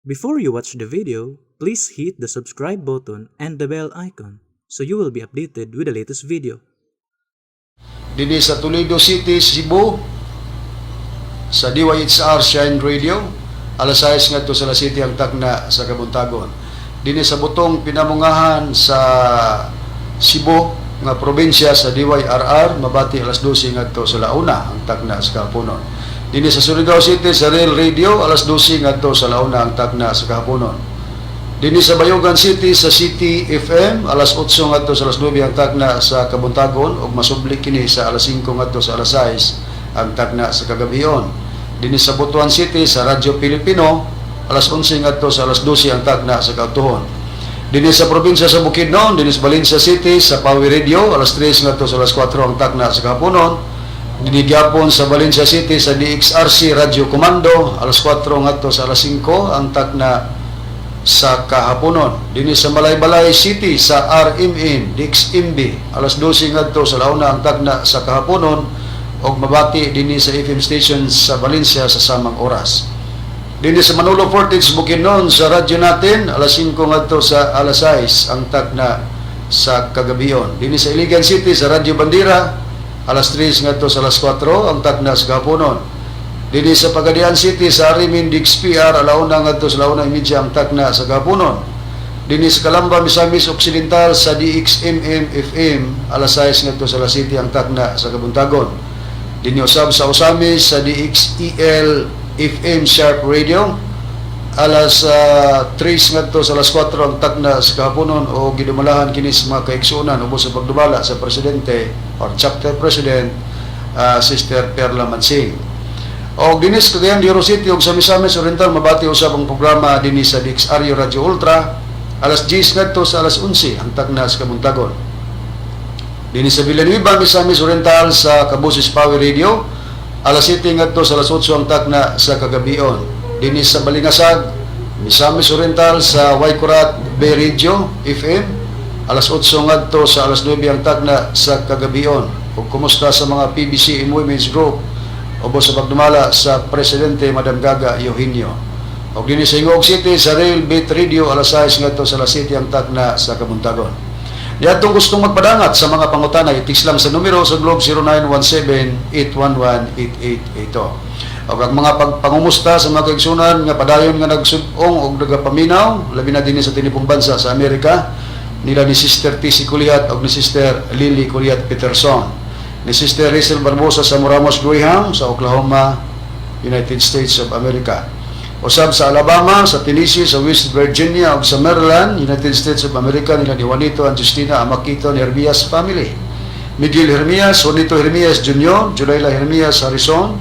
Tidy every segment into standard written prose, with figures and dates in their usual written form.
Before you watch the video, please hit the subscribe button and the bell icon so you will be updated with the latest video. Dinhi sa Toledo City, Cebu, sa DYHR Shine Radio, alas 6 ngadto sa alas 7 ang takna sa kabuntagon. Dinhi sa Butong Pinamungahan sa Cebu nga probinsya sa DYRR, mabati alas 12 ngadto sa launa ang takna sa kahaponon. Dinhi sa Surigao City sa Rail Radio, alas 12 ngadto sa launa ang takna sa kahaponon. Dinhi sa Bayugan City sa City FM, alas 8 ngadto sa alas 9 ang takna sa kabuntagon ug masubli kini sa alas 5 ngadto sa alas 6 ang takna sa kagabion. Dinhi sa Butuan City sa Radyo Pilipino, alas 11 ngadto sa alas 12 ang takna sa kaudtohon. Dinhi sa probinsya sa Bukidnon, dinhi sa Valencia City sa Power Radio, alas 3 ngadto sa alas 4 ang takna sa kahaponon. Dinhi gyapon sa Valencia City sa DXRC Radio Comando, alas 4 ngadto sa alas 5 ang takna sa kahaponon. Dinhi sa Malaybalay City sa RMN DXMB, alas 12 ngadto sa launa ang takna sa kahaponon ug mabati dinhi sa FM station sa Valencia sa samang oras. Dinhi sa Manolo Fortich, Bukidnon sa radyo natin, alas 5 ngadto sa alas 6 ang takna sa kagabion. Dinhi sa Iligan City sa Radyo Bandera, alas 3 ngadto sa alas 4 ang takna sa kahaponon. Dinhi sa Pagadian City sa Arimin DXPR, alauna ngadto sa 1:30 ang takna sa kahaponon. Dinhi sa Calamba, Misamis Occidental sa DXMM FM, alas 6 ngadto sa alas 7 ang takna sa kabuntagon. Dinhi usab sa Ozamiz sa DXEL FM Sharp Radio, alas 3 ngadto sa alas 4 ang takna sa kahaponon o gidumalahan kini sa mga kaigsuonan ubos sa pagdumala sa presidente or chapter president, Sister Perla Mansing. Og dinhi sa Cagayan de Oro City ug sa Misamis Oriental, mabati usab ang programa dinhi sa DXRU Radio Ultra, alas 10 ngadto sa alas 11 ang takna sa kabuntagon. Dinhi sa Villanueva, Misamis Oriental sa Kabusis Power Radio, alas 7 ngadto sa alas 8 ang takna sa kagabion. Dinhi sa Balingasag, Misamis Oriental sa Waikurat Bay Radio FM, alas 8 ngadto sa alas 9 ang takna sa kagabion. Ug kumusta sa mga PBCM Women's Group ubos sa pagdumala sa Presidente Madam Gaga Eugenio. Ug dinhi sa Gingoog City sa Rail Beat Radio, alas 6 ngadto sa alas 7 ang takna sa kabuntagon. Diatong gustong magpadangat sa mga pangutana, i-text lang sa numero sa Globe 0917-811-8882. Og ang mga pagpangumusta sa mga kaigsunan nga padayon nga nagsud-ong og nagapaminaw, labi na dinhi sa tinibong bansa sa Amerika, nila ni Sister TC Kuliat og ni Sister Lily Kuliat Peterson, ni Sister Rizel Barbosa sa Moramos Graham sa Oklahoma, United States of America. Usab sa Alabama, sa Tennessee, sa West Virginia ug sa Maryland, United States of America, nila ni Juanito and Justina Amakito Hermias family. Miguel Hermias, Juanito Hermias Jr., Julayla Hermias Harrison,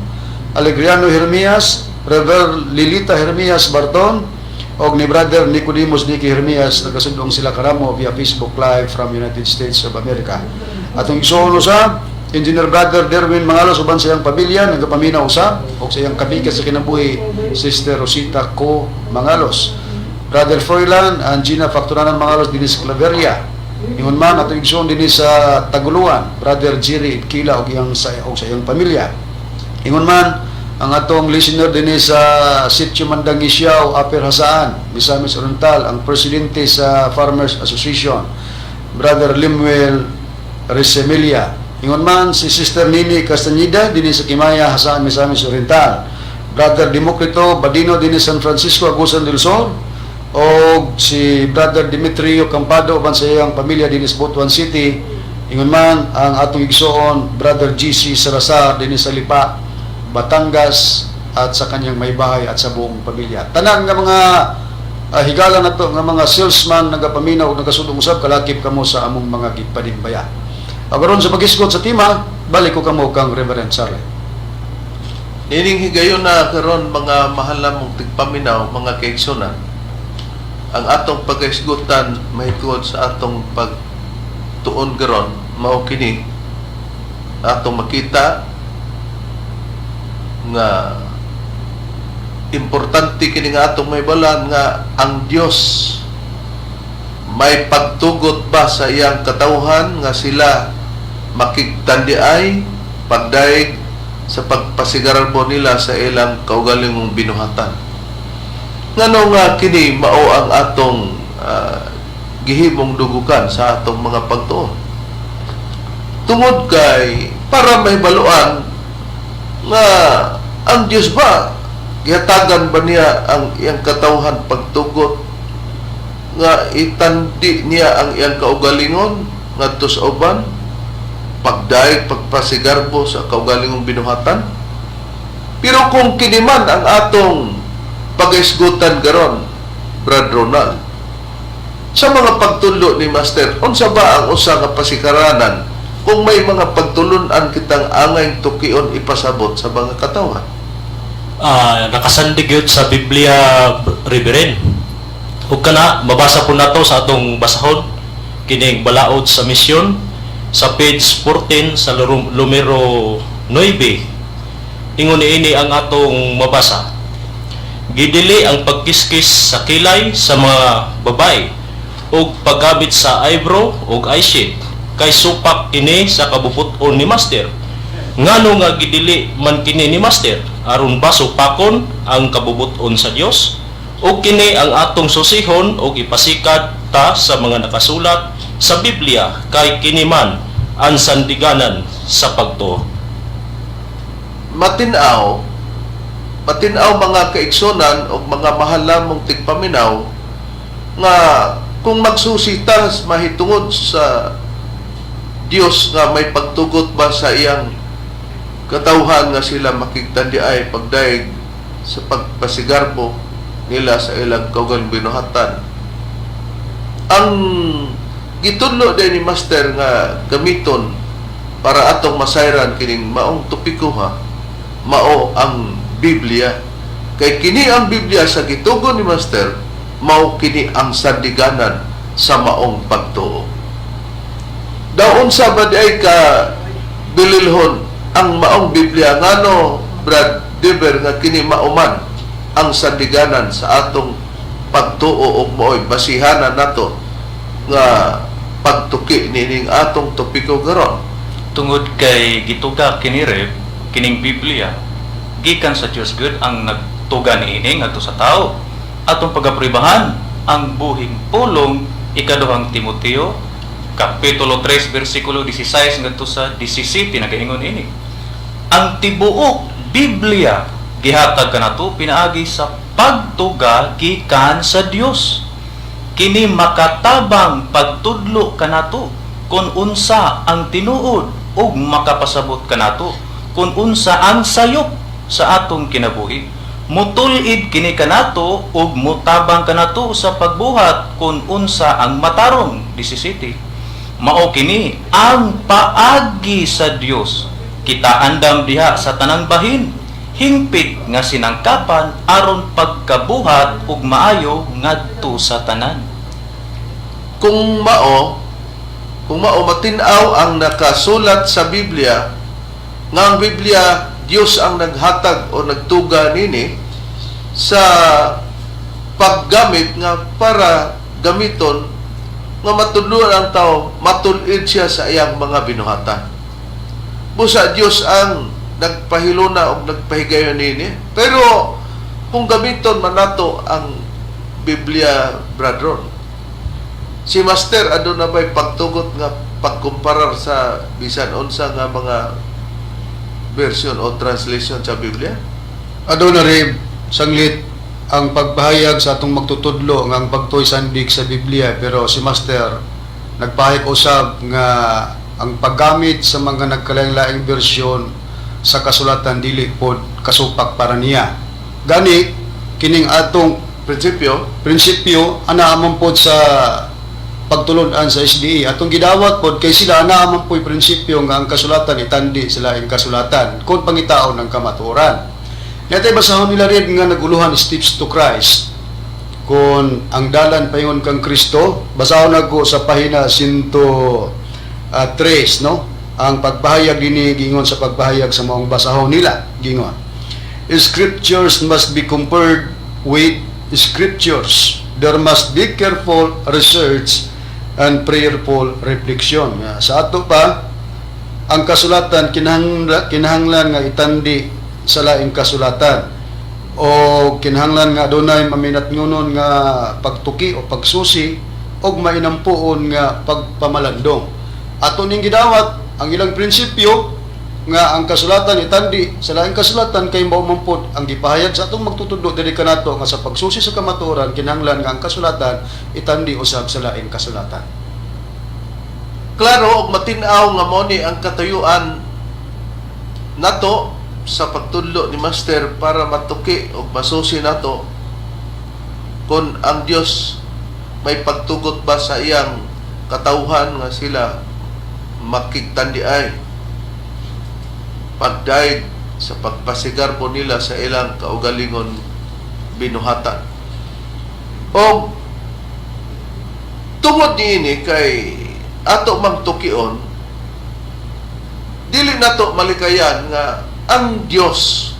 Alegriano Hermias, Rever Lilita Hermias Barton, og ni Brother Nicodemus Nicky Hermias, nagasudong sila karamo via Facebook Live from United States of America. Atong igsoon usab, Engineer Brother Derwin Mangalos uban sa iyang pamilya nagapaminaw usab og sa iyang kabiga sa kinabuhi, Sister Rosita Co Mangalos. Brother Froilan and Gina Factoranan Mangalos dinhi sa Claveria. Ingon man atong igsoon dinhi sa Taguluan, Brother Jerry Kila og sa iyang pamilya. Ingon man ang atong listener dinhi sa Sitio Mandangisyao, Upper Jasaan, Misamis Oriental, ang presidente sa Farmers Association, Brother Limuel Resemilia. Ingon man si Sister Nini Castañeda dinhi sa Kimaya, Jasaan, Misamis Oriental. Brother Democrito Badino dinhi San Francisco, Agusan del Sur o si Brother Demetrio Campado uban sa iyang pamilya dinhi sa Butuan City. Ingon man ang atong igsoon Brother GC Salazar dinhi sa Lipa, Batangas at sa kanyang may bahay at sa buong pamilya. Tanan nga mga higala nato nga mga salesman nagapaminaw ug nagasudong usab, kalakip kamo sa among mga gipanimbaya. Aron sa pagisgot sa tema, balik ko kamo kang Reverend Charlie. Nining higayon na karon, mga mahal namong tigpaminaw, mga kaigsunan, ang atong paghisgutan mahitungod sa atong pagtuon karon mao kini: atong makita nga importante kini nga atong mahibalan nga ang Dios may pagtugot ba sa iyang katawhan nga sila makigtandiay pagdaig sa pagpasigarbo nila sa ilang kaugalingong binuhatan. Ngano nga kini mao ang atong gihimong dugukan sa atong mga pagtuon? Tungod kay para mahibaluan nga ang Dios ba, gihatagan ba niya ang iyang katawhan pagtugot nga itandi niya ang iyang kaugalingon ngadto sa uban, pagdayeg, pagpasigarbo sa kaugalingong binuhatan? Pero kung kini man ang atong pagaisgutan karon, Brad Ronald, sa mga pagtudlo ni Master, unsa ba ang usa nga pasikaranan kung may mga pagtulunan kitang angay tukion ipasabot sa mga katawhan? Nakasandig yun sa Biblia, Reverend. Ug kana mabasa po nato sa atong basahon kining balaod sa misyon sa page 14 sa numero 9. Ingon niini ang atong mabasa: "Gidili ang pagkiskis sa kilay sa mga babae ug paggamit sa eyebrow ug eyeshade kay supak ini sa kabubut-on ni Master. Ngano nga gidili man kini ni Master? Aron ba supakon ang kabubut-on sa Dios? Ug kini ang atong susihon ug ipasikat ta sa mga nakasulat sa Biblia kay kini man ang sandiganan sa pagtuo." Matinaw, matinaw, mga kaigsunan o mga mahal namong tigpaminaw, nga kung magsusita mahitungod sa Dios nga may pagtugot ba sa iyang katawhan nga sila makigtandi ay pagdayeg sa pagpasigarbo nila sa ilang kaugaling binuhatan, ang gitudlo din ni Master nga gamiton para atong masayran kining maong topiko ha, mao ang Biblia, kay kini ang Biblia sa gitugon ni Master, mao kini ang sandiganan sa maong pagtuo. Daw unsa ba di ay ka bililhon ang maong Biblia? Ngano, Brad Dever, nga kini mauman ang sandiganan sa atong pagtuo ug maoy basihanan nato nga pagtuki nining atong topiko karon? Tungod kay gituga kini, Rev, kining Biblia gikan sa Dios gud ang nagtuga niini ngadto sa tao. Atong pagapribahan ang buhing pulong, Ikaduhang Timoteo kapitulo 3 bersikulo 16 ngadto sa 17, nagaingon ini: "Ang tibuok Biblia gihatag kanato pinaagi sa pagtuga gikan sa Dios. Kini makatabang pagtudlo kanato kung unsa ang tinuod ug makapasabot kanato kung unsa ang sayop sa atong kinabuhi. Mutul-id kini kanato ug mutabang kanato sa pagbuhat kung unsa ang matarong." 17. "Mao kini ang paagi sa Dios. Kita andam diha sa tanang bahin, hingpit nga sinangkapan aron pagkabuhat ug maayo ngadto sa tanan." Kung mao matin-aw ang nakasulat sa Biblia nga ang Biblia, Dios ang naghatag o nagtuga nini sa paggamit nga para gamiton nga matudloan ang tao, matul-id siya sa iyang mga binuhatan. Busa Dios ang nagpahiluna o nagpahigayon nini. Pero kung gamiton man nato ang Biblia, Brad Ron, si Master aduna ba'y pagtugot nga pagkumparar sa bisan unsa nga mga version o translation sa Biblia? Aduna, Rev, sanglit ang pagpahayag sa atong magtutudlo nga ang pagtuo'y sandig sa Biblia, pero si Master nagpahayag usab nga ang paggamit sa mga nagkalaing-laing bersyon sa kasulatan dili pod kasupak para niya. Gani kining atong prinsipyo prinsipyo ana man pod sa pagtulon-an sa SDA atong gidawat pod kay sila ana man po'y prinsipyo nga ang kasulatan itandi sa laing kasulatan kung pangitaon ang kamatuoran. Natay basahon nila rin nga naguluhan, Steps to Christ, kung ang dalan paingon kang Kristo. Basahon nako sa pahina 103, no? Ang pagpahayag dinhi gingon sa pagpahayag sa maong basahon nila, gingon: "Scriptures must be compared with scriptures. There must be careful research and prayerful reflection." Nga, sa ato pa, ang kasulatan kinahanglan nga itandi sa laing kasulatan. O kinahanglan nga adunay maminatngonon nga pagtuki o pagsusi og mainampuon nga pagpamalandong. Ato ning gidawat ang ilang prinsipyo nga ang kasulatan itandi sa laing kasulatan kay mao man pod ang gipahayag sa atong magtutudlo diri kanato nga sa pagsusi sa kamatuoran kinahanglan nga ang kasulatan itandi usab sa laing kasulatan. Klaro og matin-aw nga mao ni ang katuyuan nato sa pagtudlo ni Master para matuki og masusi nato kung ang Dios may pagtugot ba sa iyang katawhan nga sila makigtandiay pagdaig sa pagpasigarbo nila sa ilang kaugalingon binuhatan. O tungod niini kay ato mang tukion, dili nato malikayan nga ang Dios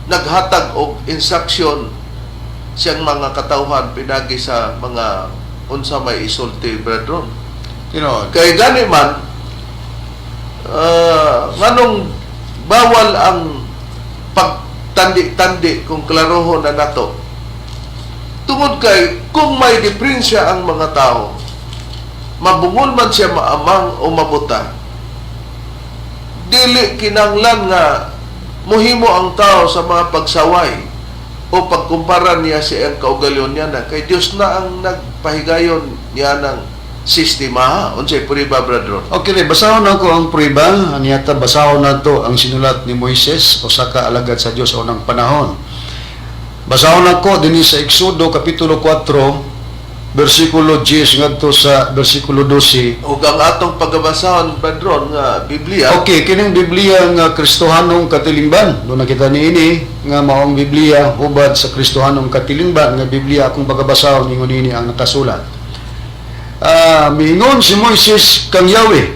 naghatag og instruction siyang mga katawhan pinagi sa mga unsa may isulti, brethren. Tinuod. Kay gani man, nganong bawal ang pagtandi-tandi kung klarohon na nato? Tungod kay kung may diferensya ang mga tao, mabungol man siya, maamang o mabuta, dili kinanglan nga muhimo ang tao sa mga pagsaway o pagkumpara niya sa iyang kaugalyon niya na kay Dios na ang nagpahigayon niya ng sistema. Unsay puriba, brethren? Okay, re, basahon na ko ang prueba. Aniyata, basahon na to ang sinulat ni Moises, usa ka alagad sa Dios sa unang panahon. Basahon na ko dinhi sa Exodo kapitulo 4 bersikulo 10 ngadto sa bersikulo 12. Ug ang atong pagabasahon, brethren, nga Biblia. Okay, kining Biblia nga Kristohanong katilingban. Doon nakita niini nga maong Biblia hubad sa Kristohanong katilingban nga Biblia akong pagabasahon, ingon ini ang nakasulat. Miingon si Moises kang Yahweh,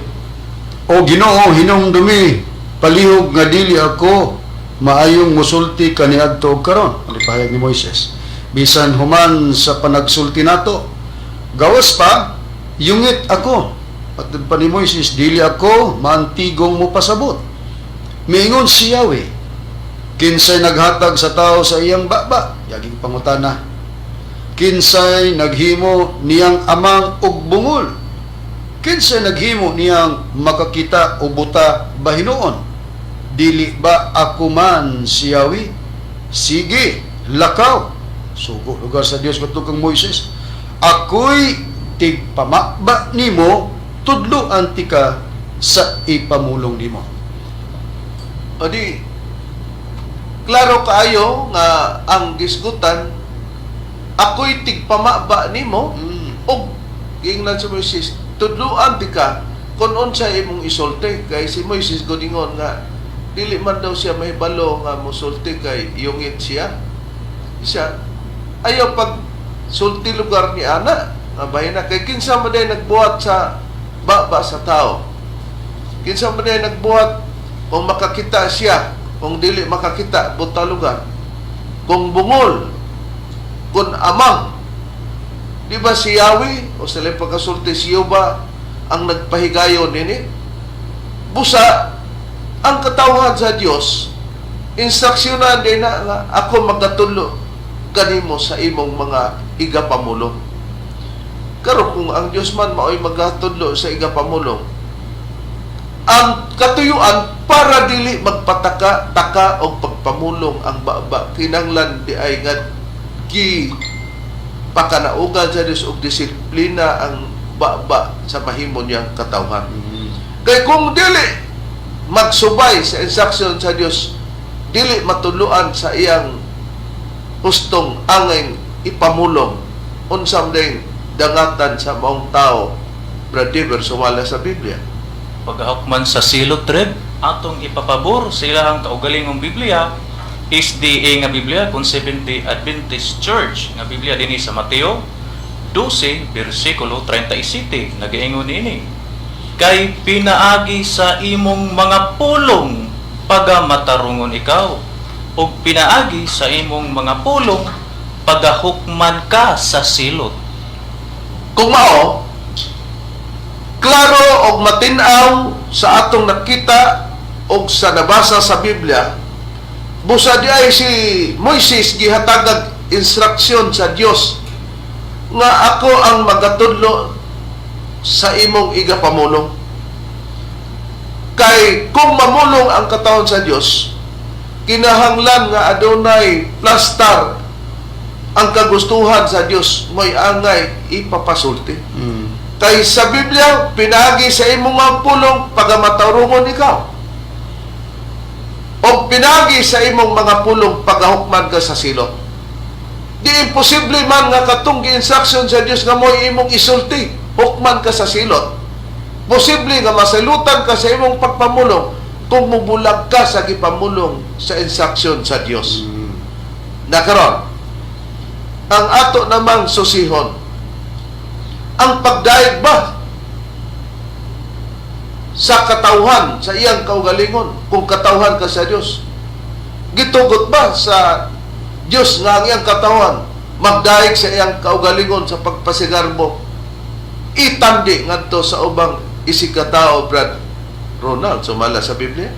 "O Ginoo, hinumdumi palihog nga dili ako maayong musulti kaniadto og karon." Ang ipahayag ni Moises. "Bisan human sa panagsulti nato, gawas pa yungit ako." At pa ni Moises, "Dili ako maantigong mo pasabot." Miingon si Yahweh, "Kinsay naghatag sa tao sa iyang baba?" Yaging pangutana. "Kinsay naghimo niyang amang ug bungol? Kinsay naghimo niyang makakita o buta bahinuon? Dili ba ako man si Yahweh? Sige, lakaw." Sugo lugar sa Dios kadto kang Moises. "Ako'y tigpamaba nimo, tudloan tika sa ipamulong nimo." O di klaro kaayo nga ang gisgutan, "Ako'y tigpamaba nimo," ug giingnan si Moises, "Tudloan tika kung unsa imong isulti," kay si Moises gudingon nga dili man daw siya mahibalo nga mosulti kay yungit siya. Siya ayaw pag sulti lugar ni ana nga bahin na kay kinsa man day nagbuhat sa baba sa tao, kinsa man day nagbuhat kung makakita siya, kung dili makakita buta lugar, kung bungol, kung amang. Di ba si Yahweh o sa pagkasulti si Yuba ang nagpahigayon nini? Busa ang katawhan sa Dios instruksyonan din na nga ako magkatulo kanimo sa imong mga igapamulong. Karon kung ang Dios man maoy magatudlo sa igapamulong, ang katuyuan para dili magpataka taka og pagpamulong ang baba, kinanglan di ay nga gi pakanaugan sa Dios og disiplina ang baba sa mahimo niyang katawhan. Kay kung dili magsubay sa instruction sa Dios, dili matuluan sa iyang hustong angay ipamulong, unsam ding dangatan sa maong tao, brother, sumala sa Biblia? Paghahukman sa silot, Reb, atong ipapabor sa ilahang kaugalingong Biblia, SDA nga Biblia kung Seventh-day Adventist Church nga Biblia, dinhi sa Mateo 12 bersikulo 37 nagaingon niini, "Kay pinaagi sa imong mga pulong pagamatarungon ikaw, ug pinaagi sa imong mga pulong pagahukman ka sa silot." Kung mao, klaro og matin-aw sa atong nakita og sa nabasa sa Biblia. Busa di ay si Moises gihatagag instruksyon sa Dios nga ako ang magatudlo sa imong igapamulong. Kay kung mamulong ang katawhan sa Dios, kinahanglan nga adunay plastar ang kagustuhan sa Dios, mo'y angay ipapasulti. Kay sa Biblia, pinaagi sa imong mga pulong pagamatarungon ikaw. O pinaagi sa imong mga pulong pagahukman ka sa silot. Di imposible man nga katong gi-instruction sa Dios nga mo'y imong isulti, hukman ka sa silot. Posible nga masalutan ka sa imong pagpamulong kung mubulag ka sa gipamulong sa instruction sa Dios. Nakaron, ang ato namang susihon, ang pagdayeg ba sa katawhan, sa iyang kaugalingon, kung katawhan ka sa Dios, gitugot ba sa Dios nga ang iyang katawhan magdayeg sa iyang kaugalingon sa pagpasigarbo, itandi ngadto sa ubang isigkatao, Brad Ronald, sumala sa Biblia?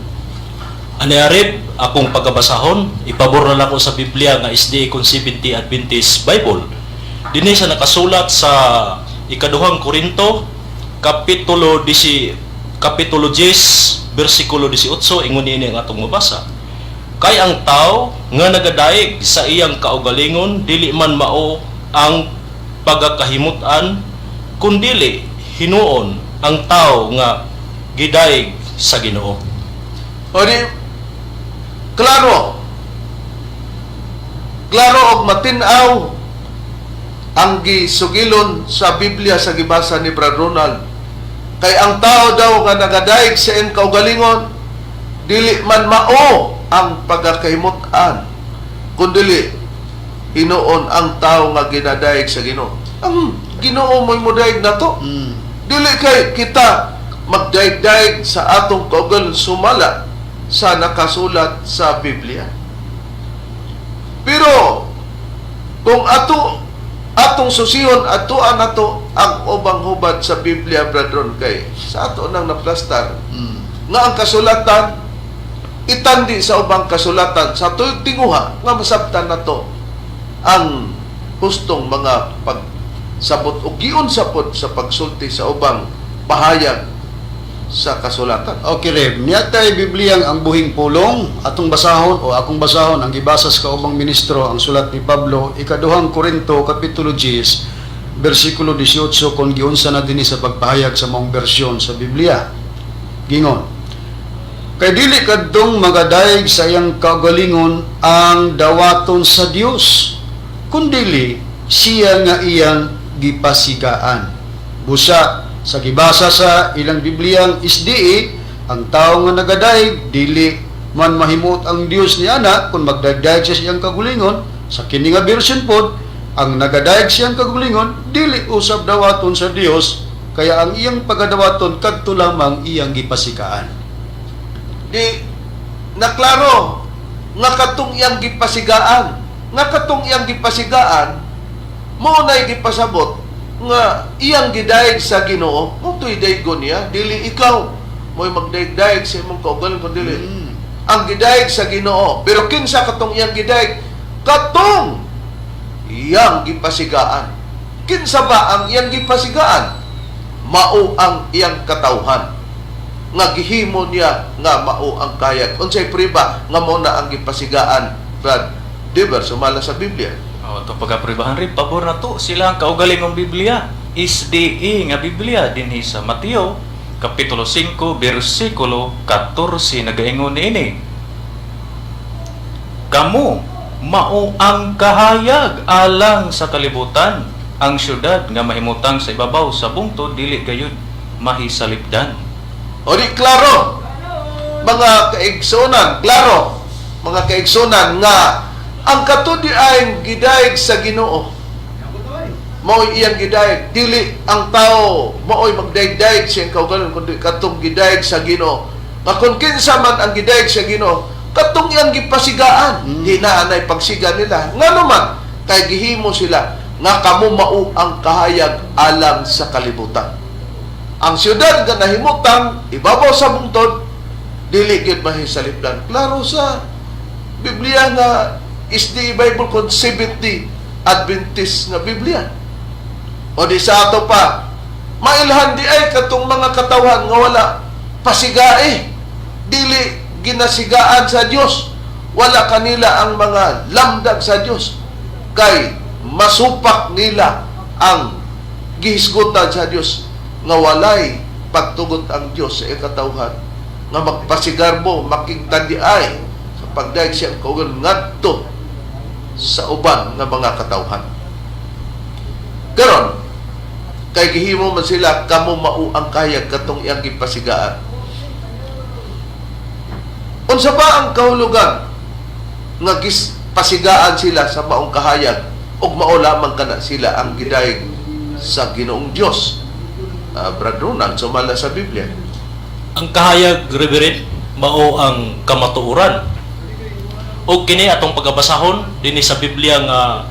Ani Arip, akong pagkabasahon, ipabor na nako sa Biblia nga SDA Seventh Adventist Bible. Dinhi sa nakasulat sa ikaduhang Korinto, kapitulo 10, kapitulo 10, bersikulo 18, ingon niini ang atong mabasa. Kay ang tao nga nagadaig sa iyang kaugalingon dili man mao ang pagakahimutan, kundili hinuon ang tao nga gidaig sa Ginoo. O di, klaro. Klaro og matin-aw ang gisugilon sa Biblia sa gibasa ni Brad Ronald. Kay ang tao daw nga nagadaig sa iyang kaugalingon, dili man mao ang pagakahimutan, kundili hinuon ang tao nga ginadaig sa Ginoo. Ang Ginoo mo'y modaig nato. Dili kay kita magdaig-daig sa atong kaugalingon sumala sa nakasulat sa Biblia. Pero kung ato atong susihon, atuan nato ang ubang hubad sa Biblia, brethren, kay sa ato nang naplastar nga ang kasulatan itandi sa ubang kasulatan sa tuyog tinguha nga masabtan nato ang hustong mga pagsabot o giunsa pod sa pagsulti sa ubang pahayag sa kasulatan. Okay, Rev. Niya tay Bibliyang Ang Buhing Pulong, atong basahon o akong basahon ang gibasa sa kaubang ministro ang sulat ni Pablo, ikaduhang Korinto, kapitulo 10, bersikulo 18, kon giunsa na dinhi sa pagpahayag sa maong bersyon sa Biblia. Gingon: "Kay dili kadtong magadayeg sa iyang kaugalingon ang dawaton sa Dios, kundili siya nga iyang gipasigaan." Busa sa gibasa sa ilang Bibliyang SDA, ang tao nga nagadayeg dili man mahimot ang Dios ni ana kung magdagdag siya sa iyang kagulingon. Sa kini nga version pod, ang nagadayeg siyang kagulingon dili usab dawaton sa Dios, kaya ang iyang pagadawaton kadto lamang iyang gipasikaan. Di naklaro nga katong iyang gipasigaan, nga katong iyang gipasigaan mao nay gipasabot nga iyang gidayeg sa Ginoo. Mo to'y daygon niya, dili ikaw mo'y magdayeg-dayeg sa imong kaugalingon kun dili ang gidayeg sa Ginoo. Pero kinsa katong iyang gidayeg? Katong iyang gipasigaan. Kinsa ba ang iyang gipasigaan? Mao ang iyang katawhan nga gihimo niya nga mao ang kayag. Unsay priba nga mao na ang gipasigaan, Brad Diber, sumala sa Biblia? O, itong pagkapribahan rin, pabor na to. Sila ang kaugalingong Biblia. SDE nga Biblia dinhi sa Mateo, Kapitulo 5, versikulo 14, nagaingon niini. "Kamu, mao ang kahayag alang sa kalibutan. Ang syudad nga mahimutang sa ibabaw sa bungtod, dili gayud mahisalipdan." O di klaro, mga kaigsunan, klaro, mga kaigsunan, nga ang katudi ay gidayeg sa Ginoo. Mao'y iyang gidayeg. Dili ang tao mao'y magdayeg-dayeg siyang kaugalingon kundi katong gidayeg sa Ginoo. Nga kung kinsa man ang gidayeg sa Ginoo, katong iyang gipasigaan. Di na anay pagsiga nila. Ngano man kay gihimo sila nga kamo mao ang kahayag alang sa kalibutan. Ang siyudad nga nahimutang ibabaw sa bungtod dili gyud mahisalipdan. Klaro sa Biblia nga SDA Bible kon Seventh-day Adventist nga Biblia. O di sa ato pa, mailhan di ay katong mga katawhan nga wala pasigae, dili ginasigaan sa Dios, wala kanila ang mga lamdag sa Dios, kay masupak nila ang gihisgutan sa Dios nga walay pagtugot ang Dios sa ikatawhan nga magpasigarbo, makigtandiay sa pagdayeg siyang kaugalingon ngadto sa uban nga mga katawhan. Karon, kay gihimo man sila kamo mao ang kahayag katong iyang gipasigaan. Unsa ba ang kahulugan nga gipasigaan sila sa maong kahayag ug mao lamang kana sila ang gidayeg sa Ginoong Dios? Brad Ronald, sumala sa Biblia. Ang kahayag, Reverend, mao ang kamatuoran. O kini atong pagabasahon dinhi sa Biblia nga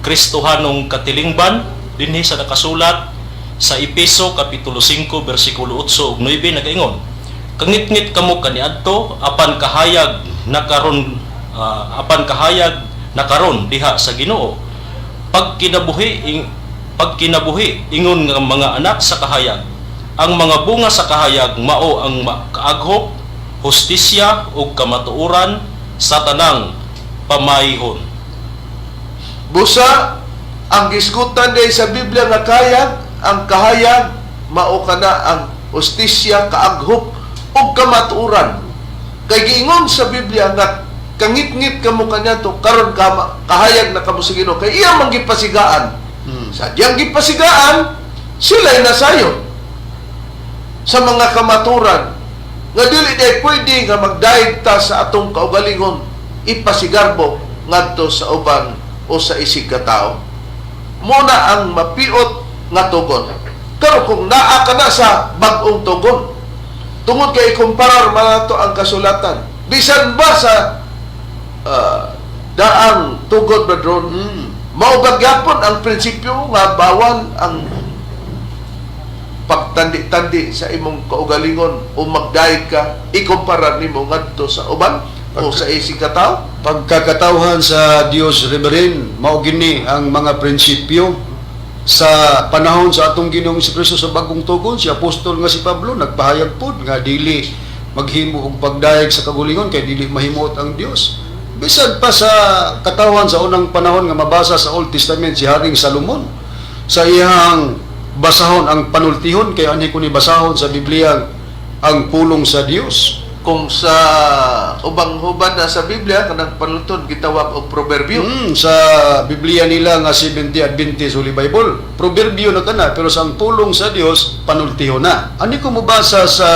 Kristohanong katilingban, dinhi sa nakasulat sa Epeso kapitulo 5 bersikulo 8 ug 9, nagaingon: "Kangitngit kamo kaniadto, apan kahayag na karon, apan kahayag na karon diha sa Ginoo. Pagkinabuhi ingon nga mga anak sa kahayag. Ang mga bunga sa kahayag mao ang kaaghop, hustisya ug kamatuoran sa tanang pamayhon." Busa, ang gisgutan day sa Biblia nga kahayag, ang kahayag mao kana ang hustisya, kaaghop ug kamatuoran. Kay giingon sa Biblia nga kangitngit kamo kaniadto, karon kahayag na kamo sa Ginoo kay iya man gipasigaan. Sa diyang gipasigaan, sila'y nasayon sa mga kamaturan nga dili day pwede nga magdayeg ta sa atong kaugalingon ipasigarbo ngadto sa uban o sa isig ka tao. Muna ang mapiot nga tugon. Pero kung naa ka na sa bag-ong tugon, tungod kay ikumparar man nato ang kasulatan, bisan ba sa daang tugon ba dron, mao ba gyapon ang prinsipyo nga bawal ang pagtandi-tandi sa imong kaugalingon o magdayeg ka ikumpara nimo ngadto sa uban o sa isig ka tao? Pagkakatawhan sa Dios, Reverend, mao gini ang mga prinsipyo sa panahon sa atong Ginoong Kristo. Sa bagong tugon, si apostol nga si Pablo nagpahayag pod nga dili maghimo og pagdayeg sa kagulingon kay dili mahimuot ang Dios. Bisan pa sa katawan sa unang panahon nga mabasa sa Old Testament, si Haring Salomon, sa iyang basahon ang panultihon, kay anhi ko ni basahon sa Biblia ang pulong sa Dios. Kung sa ubang hubad na sa Biblia, kanang panulton gitawag og proverbio. Sa Biblia nila nga Seventh Adventist Holy Bible, proverbio na kana, pero sa ang pulong sa Dios, panultihon na. Ani ko mobasa sa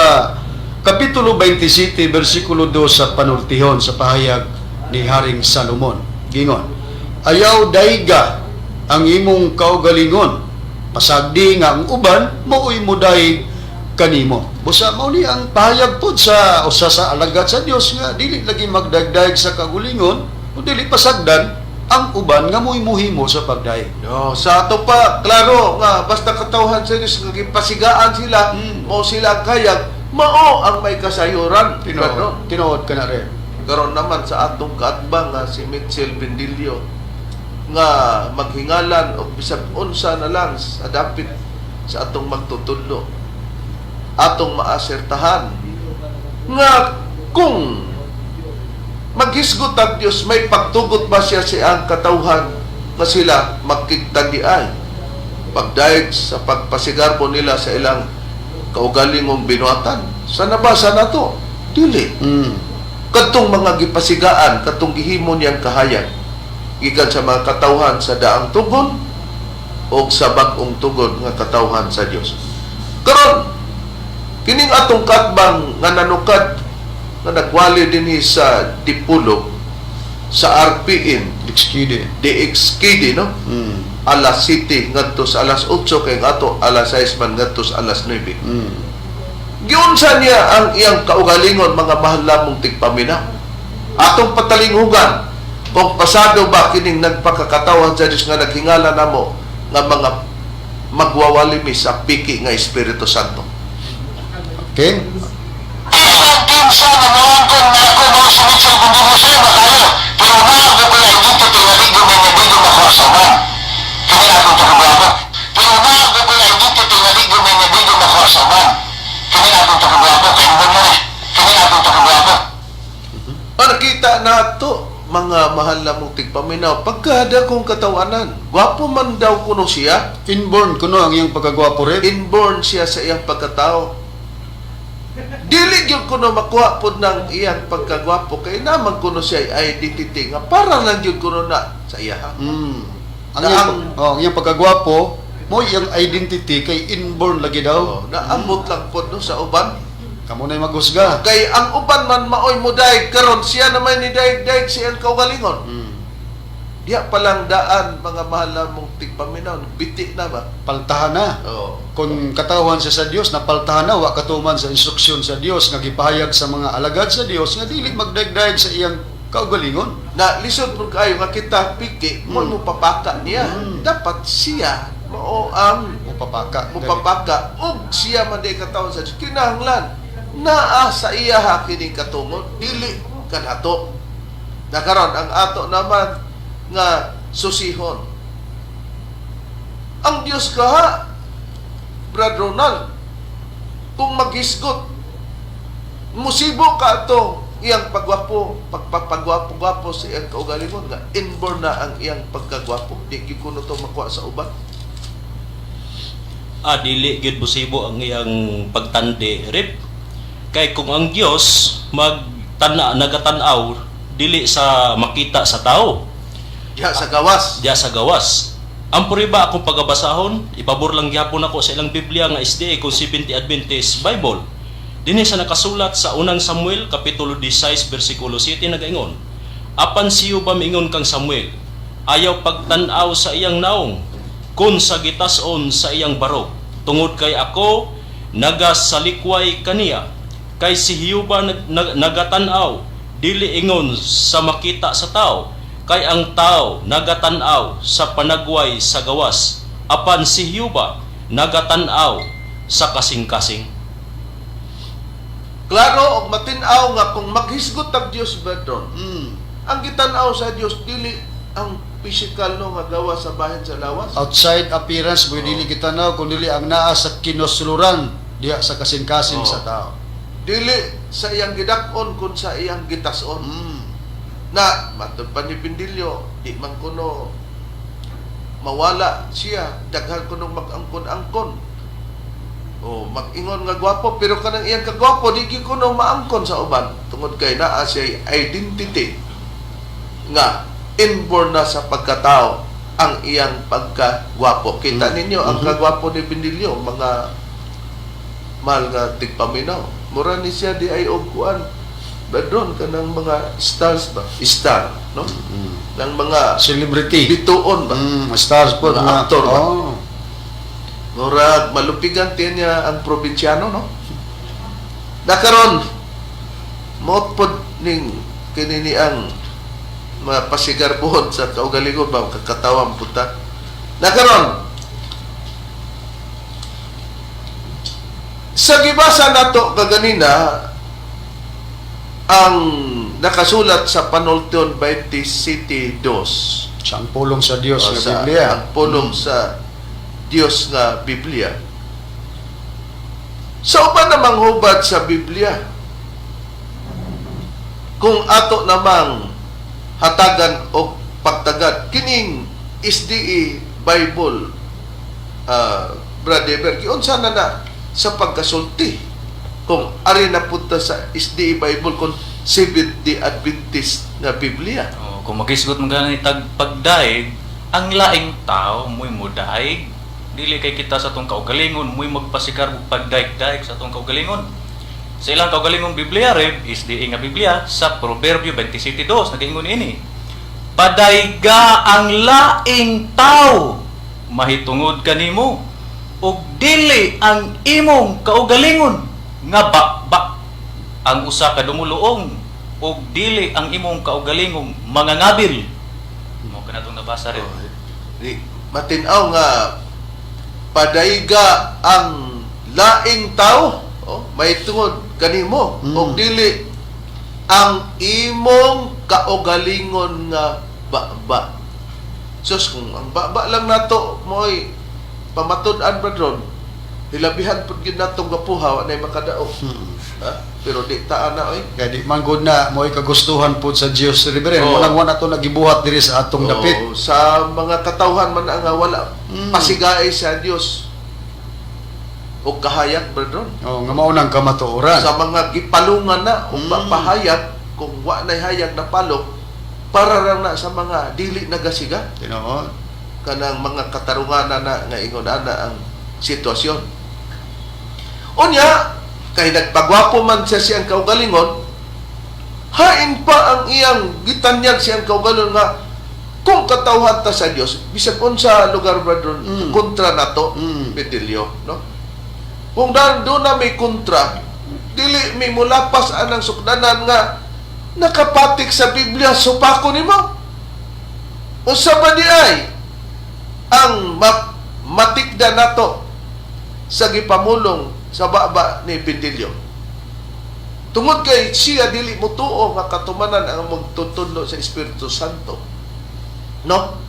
Kapitulo 27 versikulo 2 sa panultihon, sa pahayag ni Haring Salomon. Gingon: "Ayaw dayga ang imong kaugalingon, pasagdi nga ang uban mao'y modayeg kanimo." Busa mao ni ang pahayag pod sa usa sa alagad sa Dios nga dili lagi magdagdag sa kagulingon o dili pasagdan ang uban nga mo'y muhimo sa pagdayeg. No, sa ato pa, klaro nga basta katawhan sa Dios nga gipasigaan sila, mao sila ang kayag, mao ang may kasayuran. Ganon. Tinuod, tinuod ka na rin. Karon naman sa atong kaatbang nga si Mitchell Bendillo nga maghingalan og bisag unsa na lang sa dapit sa atong magtutudlo, atong maasertahan nga kung maghisgot ang Dios, may pagtugot ba siya sa ang katawhan nga sila magkigtandiay pagdayeg sa pagpasigarbo nila sa ilang kaugalingong binuhatan? Sa nabasa nato, dili. Kadtong mga gipasigaan, kadtong gihimo niyang kahayag gikan sa mga katawhan sa daang tugon o sa bag-ong tugon nga katawhan sa Dios. Karon, kining atong katbang nga nanukad nga nagwali dinhi sa Dipolog sa RPN DXKD. DXKD, no? Alas 7 ngadto sa alas 8, kay ato alas 6 man ngadto sa alas 9. Giunsa niya ang iyang kaugalingon, mga mahal lamong tigpaminaw? Atong patalinghugan kung pasado ba kining nagpakakatawan sa Diyos nga naghingala namo nga mga magwawalimi sa piki nga Espiritu Santo. Okay? Kinsa na moangkon nga ako mao si Mitchell Bundino, sir, makayo. Pero naa ko ko'y identity nga di ko may di ko makuha sa uban. Kini akong pagkagwapo. Pero naa ko ko'y identity nga di ko makuha sa uban. Kini akong pagkagwapo. Kay mo na. Kini akong pagkagwapo. Para kita nato mga mahal na mong tigpaminaw, pagkada kong katawanan, gwapo man daw kuno siya. Inborn kuno ang iyang pagkagwapo, Rep. Inborn siya sa iyang pagkatao. Dili gyud kuno makuha pod ng iyang pagkagwapo kay naman kuno siya ay identity nga para lang gyud kuno na sa iya. Ang Na iyang, oh, ang iyang pagkagwapo, mo iyang identity kay inborn lagi daw. Oh, naamot lang pod no sa uban. Kamo na'y maghusga. Kay ang uban man maoy mo daig karon, siya naman ni daig-daig sa iyang kaugalingon. Diya palang daan, mga mahal na mong tigpaminaw, biti na ba? Paltahan na. Oh. Kung katawan siya sa Dios, napaltahan na, wa katuman sa instruksyon sa Dios nga gipahayag sa mga alagad sa Dios nga dili magdaigdaig sa iyang kaugalingon. Na lisod mo kayo nga kita piki mo mo papaka niya. Dapat siya mao ang Mupapaka. mupapaka ug siya man di katawhan sa Dios. Kinahanglan naa sa iya ha kining katungod, dili kanato. Na karon ang ato naman nga susihon ang Dios kaha, Brad Ronald, kung maghisgot musibo ka ato iyang pagwapo, pagpapagwapo-gwapo sa iyang kaugalingon nga inborn na ang iyang pagkagwapo, di gyud kuno to makuha sa uban. Ah, dili gyud busibo ang iyang pagtandi, Rip. Kay kung ang Dios magtana nagatan-aw dili sa makita sa tao, diha sa gawas. Diya sa gawas. Ang puriba akong pagabasahon, ipabor lang gyapon ako sa ilang Biblia nga SDA kung 70 Adventist Bible. Dinhi sa nakasulat sa unang Samuel kapitulo 16 bersikulo 7 nagaingon. Apan siyo ba miingon kang Samuel, ayaw pagtan-aw sa iyang naong, kun sa gitason sa iyang barog, tungod kay ako nagasalikway kaniya. Kay si Hiuba nagatan-aw, dili ingon sa makita sa tao, kay ang tao nagatan-aw sa panagway sa gawas, apan si Hiuba nagatan-aw sa kasing-kasing. Klaro og matin-aw nga kung maghisgot ang Dios, Bedron, ang gitan-aw sa Dios dili ang physical no nga gawa sa bahin sa lawas. Outside appearance mo dili kita na kung dili ang naa sa kinosuluran diha sa kasing-kasing sa tao. Dili sa iyang gidak-on kun sa iyang gitas-on. Na matod pa ni Bindilyo, di man kuno mawala siya, daghan kuno mag-angkon-angkon. O mag-ingon nga gwapo, pero kanang iyang kagwapo di gyud kuno maangkon sa uban tungod kay naa siya identity nga inborn na sa pagkatao ang iyang pagkagwapo. Kita ninyo ang kagwapo ni Bindilyo, mga mahal nga tigpaminaw. Mura ni siya di ay og kuan. Badron kanang mga stars ba? Star, no? Nang mga Celebrity. bituon ba? Stars po Mga mga actor ba? Oh. Murag malupigan tiyan niya ang probinsyano, no? Nakaron motpod ning kinini ang mapasigarbuhon sa kaugalingon ba kakatawang puta. Nakaron sa gibasa nato kaganina ang nakasulat sa Panultion 27:2 Sa ang pulong sa Dios O, nga sa Biblia. ang pulong sa Dios nga Biblia. Sa uban namang hubad sa Biblia, kung ato namang hatagan o pagtagad kining SDE Bible, Brother Eber, giunsa na na sa pagkasulti kung ari na punta sa SDE Bible kung Seventh-day Adventist nga Biblia? Oh, kung magisgot man gani tag pagdaig, ang laing tao mo'y mudaig. Dili kay kita sa atong kaugalingon mo'y magpasikar og pagdaig-daig sa atong kaugalingon. Sa ilang kaugalingong Biblia reb is di nga Biblia sa Proverbio 27:2 nagaingon ini. Padayga ang laing tao mahitungod kanimo ug dili ang imong kaugalingon nga bakbak ang usa ka dumuluong ug dili ang imong kaugalingong mangangabil. Mo kana tong nabasa rin. Oh, di matin-aw nga padayga ang laing tao. Oh, may tungod kanimo og dili ang imong kaugalingon nga baba. Sus, kung ang baba lang nato mo'y pamatud-an, brethren, hilabihan pud gyud natong gapuha, wa nay makadaog. Ha? Pero di ta ana oy. Kaya di man gud na mo'y kagustuhan pud sa Dios, Reverend. Oo. Walang wa nato nagibuhat diri sa atong dapit. Oo, sa mga katawhan man ang wala pasigaay sa Dios og kahayag, brethren. Oh, nga mao nang kamatuoran. Sa mga gipalungan na og pahayag, kung wa nay hayag na palong para ra na sa mga dili nagasiga, Tinuod. Kanang mga katarunganan na nga ingon ana ang sitwasyon. Unya, kay nagpagwapo man siya siyang kaugalingon, hain pa ang iyang gitanyag siyang kaugalingon nga kung katawhan ta sa Dios, bisag unsa lugar, brother, kontra nato, Pedilio, no? Kung dan doon na may kontra, dili may mulapas anang sukdanan nga nakapatik sa Biblia, supako nimo. Unsa ba di ay ang matikda nato sa gipamulong sa baba ni Bendilio? Tungod kay siya dili motuo nga katumanan ang magtutudlo sa Espiritu Santo. No?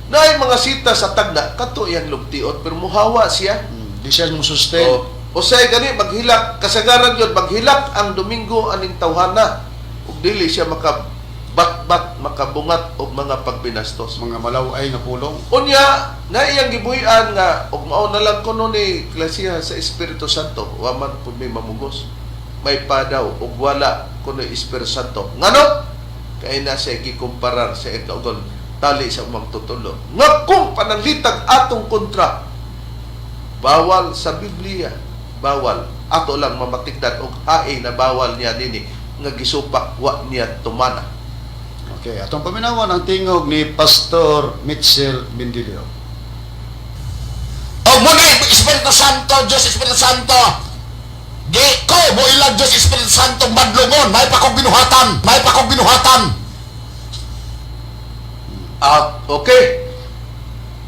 Naay mga sita sa tagna kato iyang lugtion pero muhawa siya. Di siya mo sustain. O, usay gani maghilak kasagaran yun maghilak ang Domingo aning tawhana ug dili siya maka batbat makabungat og mga pagbinastos. Mga malaway nga pulong. Unya, na iyang gibuhian nga og mao na lang kuno ni klasiha sa Espiritu Santo, wa man pud may mamugos. May padaw og wala kuno Espiritu Santo. Ngano? Kay na siya gikumparar sa iyang kaugon tali sa magtutulo. Nga kung pananglitag atong kontra, bawal sa Biblia, bawal. Ato lang mamatigdan og hae na bawal niya nini nga gisupak wa niya tumana. Okay, atong paminawan ang tingog ni Pastor Mitchell Bendilio. O muna Espiritu Santo, Diyos Espiritu Santo. Di ko mo ilag Diyos Espiritu Santo madlungon, may pa kong binuhatan, may pa kong binuhatan. Ah, okay.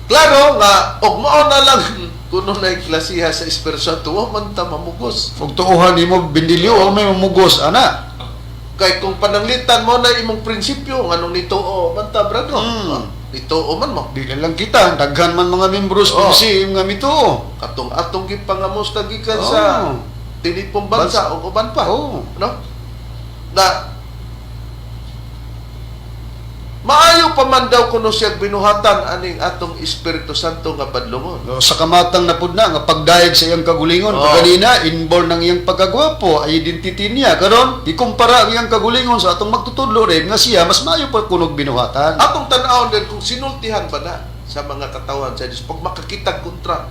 Klaro nga og mao na lang kuno na klasiha sa Espiritu Santo, wa man ta mamugos. Ug tuohan nimo, Bendilio, wa may mamugos ana. Kay kung pananglitan mo na imong prinsipyo nganong nituo man ta, brado. Ah, nituo man mo. Di lang kita, daghan man mga membros Oo. oh. nga mituo. Katong atong gipangamusta gikan Oo. sa tinipong bansa o uban pa. Oo. No? Na maayo pa man daw kuno siya binuhatan aning atong Espiritu Santo nga badlungon. No, sa kamatang na pud na nga pagdayeg sa iyang kagulingon, Oo. kaganina inborn ng iyang pagkagwapo, identity niya karon ikumpara ang iyang kagulingon sa atong magtutudlo rin nga siya mas maayo pa kunog binuhatan. Atong tan-awon din kung sinultihan ba na sa mga katawan sa Diyos pag makakita kontra,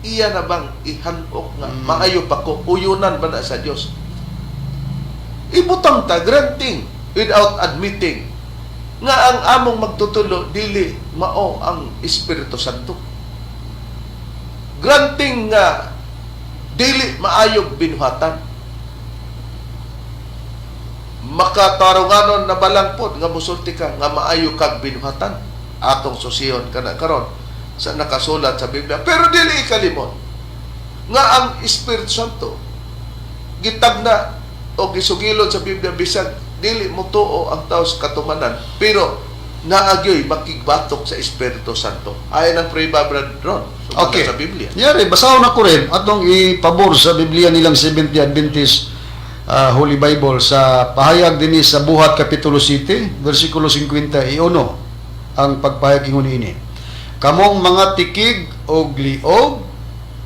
iya na bang ihanok nga maayo pa ko, uyunan ba na sa Diyos? Ibutang ta granting without admitting nga ang among magtutulo dili mao ang Espiritu Santo, granting nga dili maayog binuhatan, makatarunganon na balang pod nga musulti ka nga maayo kag binuhatan. Atong susiyon kana karon sa nakasulat sa Biblia, pero dili ikalimot nga ang Espiritu Santo gitagna o gisugilon sa Biblia bisag dili motuo ang tao sa katumanan, pero naagyoy makigbatok sa Espiritu Santo ayon ang prueba, Brad Ron, sumala sa Biblia. Yari, basahon ako rin atong ipabor sa Biblia nilang Seventh Day Adventist Holy Bible sa pahayag dinhi sa Buhat Kapitulo 7, versikulo 51 ang pagpahayag ingon ini. Kamong mga tikig og liog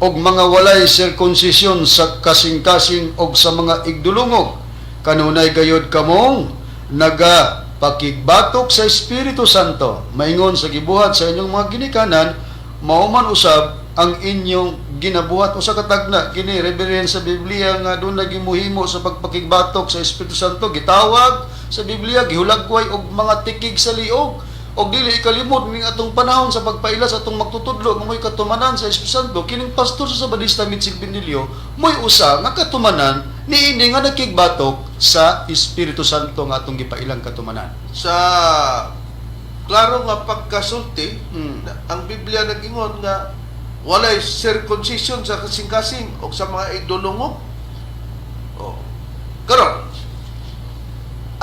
og mga walay sirkunsisyon sa kasing-kasing og sa mga igdulungog, kanunay gayod kamong naga pakigbatok sa Espiritu Santo maingon sa gibuhat sa inyong mga ginikanan, mao man usab ang inyong ginabuhat. Usa ka tagna kini, Reverend, sa Biblia nga doon gimuhimo sa pagpakigbatok sa Espiritu Santo. Gitawag sa Biblia, gihulagway og mga tikig sa liog. Og dili ikalimot ning atong panahon sa pagpaila sa atong magtutudlo nga mo'y katumanan sa Espiritu Santo, kining pastor sa Sabadista Mitchell Benilio mo'y usa nga katumanan niini nga nakigbatok sa Espiritu Santo nga atong gipailang katumanan. Sa klaro nga pagkasulti, na ang Biblia nagingon nga Walay circumcision sa kasing-kasing o sa mga igdulungog. Oh. Karon,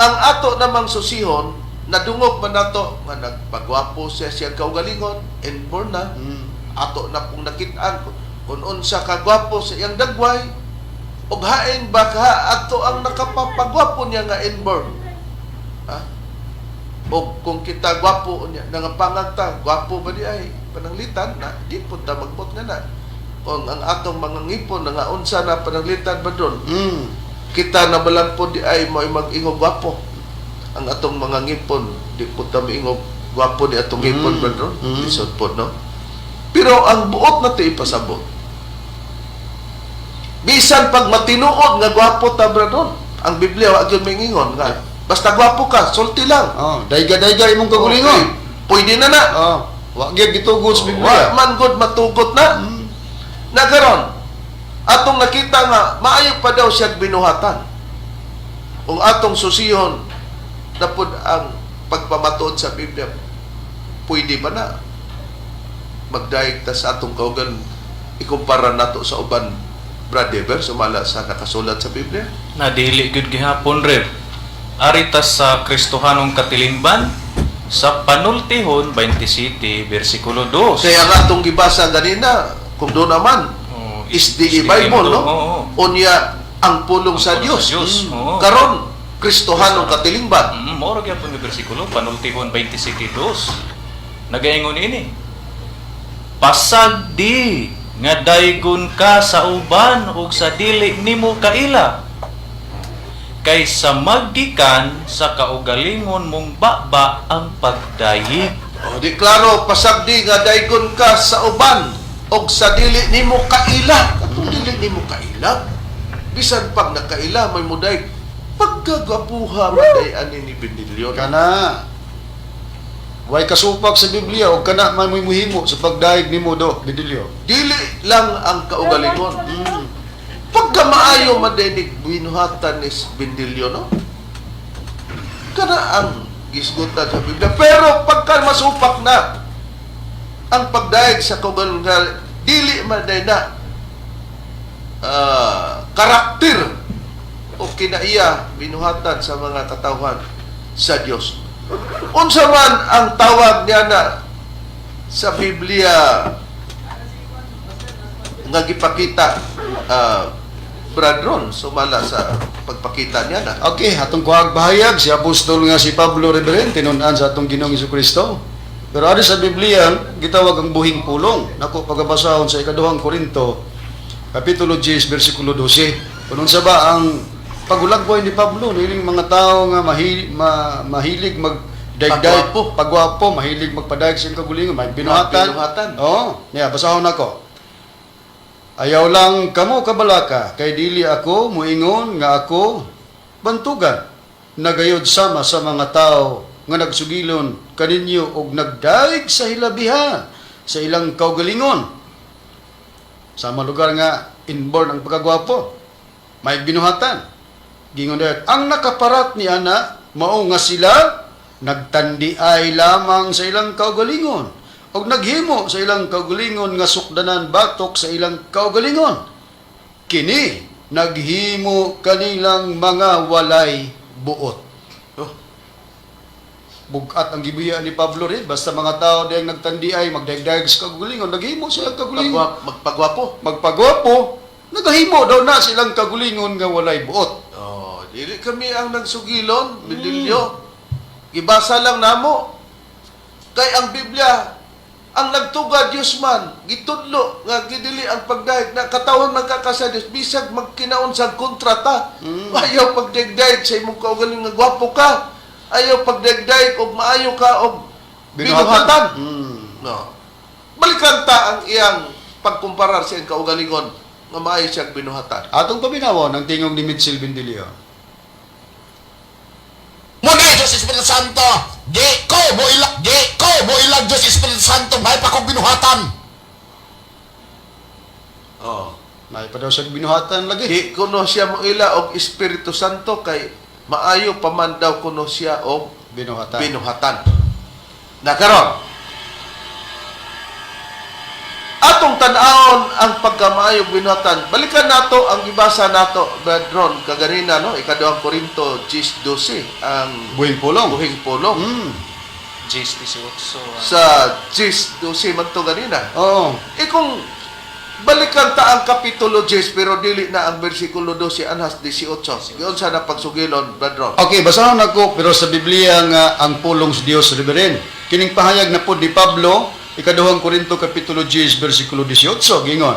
ang ato namang susihon, nadungog man nato nga nagpagwapo siya siyang kaugalingon, inborn na, ato na pong nakitaan kung unsa kagwapo sa iyang dagway, ug hain ba ka ato ang nakapapagwapo niya nga inborn? Ha? O kung kita gwapo niya, nangapangag ta, gwapo ba di ay pananglitan na di pud ta magbot nga na. Kung ang atong mga ngipon nga unsa na pananglitan ba doon, kita na balang po di ay mo mag-ingog gwapo. Ang atong mga ngipon, di po ta moingog gwapo di atong ngipon ba doon? Lisod po, no? Pero ang buot na ito ipasabot. Bisan pag matinuod nga gwapo ta bro ang Biblia wa gyud mingingon nga basta gwapo ka, sulti lang. Oh, dayga-dayga imong kagulingon. Okay. Pwede na na. Oh, wa gyud gitugot sa Wa Biblia. man gud matugot na. Na karon atong nakita nga maayo pa daw siya binuhatan. Kung atong susihon na pud ang pagpamatuod sa Biblia, pwede ba na magdayeg ta sa atong kaugan ikumpara nato sa uban, Brad Dever, sumala sa nakasulat sa Biblia? Nadili gyud gihapon, Rev. Ari ta sa Kristohanong katilingban sa Panultihon 27 bersikulo 2. Kaya nga atong gibasa ganina, kung doon naman, Oh, is the Bible, no? Oo. Unya, ang pulong Ang sa pulong Dios. sa Dios, oo. Karon, Kristohanong katilingban. Moro gyapon nga bersikulo Panultihon 27:2. Nagaingon ini. Pasag di nga daygon ka sa uban ug sa dili nimo kaila. Kay sa maggikan sa kaugalingon mong baba ang pagdayeg. O, di klaro, pasagdi nga daygon ka sa uban og sa dili nimo kaila. Katong dili nimo kaila. Bisan pag nakaila may muday pagkagapuha maday ani ni Benilyon. Kana way kasupak sa Biblia og kana man mo'y muhimo sa pagdayeg nimo do, Bidilyo. Dili lang ang kaugalingon. Pagka maayo maday ni binuhatan ni Bendilyon, no? Kana ang gisgutan sa Biblia. Pero pagka masupak na ang pagdayeg sa kaugalingon, dili maday na karakter o kinaiya binuhatan sa mga katawhan sa Dios. Unsa man ang tawag niya na sa Biblia nga gipakita, Brad Ron, sumala sa pagpakita niya na. Okay, atong kuhag bahayag si apostol nga si Pablo Reverend tinun-an sa atong Ginoong Kristo. Pero ari sa Biblia gitawag ang buhing pulong. Nako pagabasahon sa ikaduhang Korinto kapitulo 10 bersikulo 12. Kung unsa ba ang pagulagway ni Pablo niining mga tao nga mahilig magdaigday, Pagwapo. pagwapo, mahilig magpadayag sa iyang kagulingon, may binuhatan. Binuhatan. Oo, niya basahon nako. Ayaw lang kamo kabalaka, kay dili ako muingon nga ako bantugan. Nagayod sama sa mga tao nga nagsugilon kaninyo og nagdaig sa hilabihan sa ilang kaugalingon. Sa mga lugar nga inborn ang pagkagwapo, may binuhatan. Gingon dayon, ang nakaparat ni ana mao nga sila nagtandiay lamang sa ilang kaugalingon og naghimo sa ilang kaugalingon nga sukdanan batok sa ilang kaugalingon. Kini naghimo kanilang mga walay buot. Oh. Bugat ang gibuya ni Pablo rin basta mga tao diyang nagtandiay magdagdag sa kaugalingon naghimo silang kaugalingon Magpagwapo. magpagwapo nagahimo daw na silang kaugalingon nga walay buot. Oh, dili kami ang nagsugilon, Bidilyo. Gibasa lang namo. Kay ang Biblia, ang nagtuga Dios man, gitudlo nga gidili ang pagdayeg na katawhan man ka sa Dios bisag magkinaon sa kontrata. Ayaw pagdayeg sa imong kaugalingon nga gwapo ka. Ayaw pagdayeg og maayo ka og binuhatan. No. Balikan ta ang iyang pagkumparar sa iyang kaugalingon nga maayo siyang binuhatan. Atong paminawon ang tingog ni Mitchell Bendilio. Muna Diyos Espiritu Santo, di ko mo ilag, di ko mo ilag Diyos Espiritu Santo, may pa kong binuhatan. Oh. May pa daw siya binuhatan lagi. Di kuno siya moila og Espiritu Santo kay maayo pa man daw kuno siya og Binuhatan. binuhatan. Na karon atong tan-awon ang pagkamaayo binuhatan, balikan nato ang gibasa nato, Brad Ron, kaganina, no, Ikaduhang Korinto 10:12, ang Buhing pulong. buhing pulong. 10:18. Sa 10:12 man to ganina. Oo. E kung balikan ta ang kapitulo 10 pero dili na ang bersikulo 12 anhas 18. Giunsa na pagsugilon, Brad Ron? Okay, basahon nako pero sa Biblia nga ang pulong sa Dios, Reverend. Kining pahayag na pod ni Pablo, Ikaduhang Korinto kapitulo 10 bersikulo 18 gingon.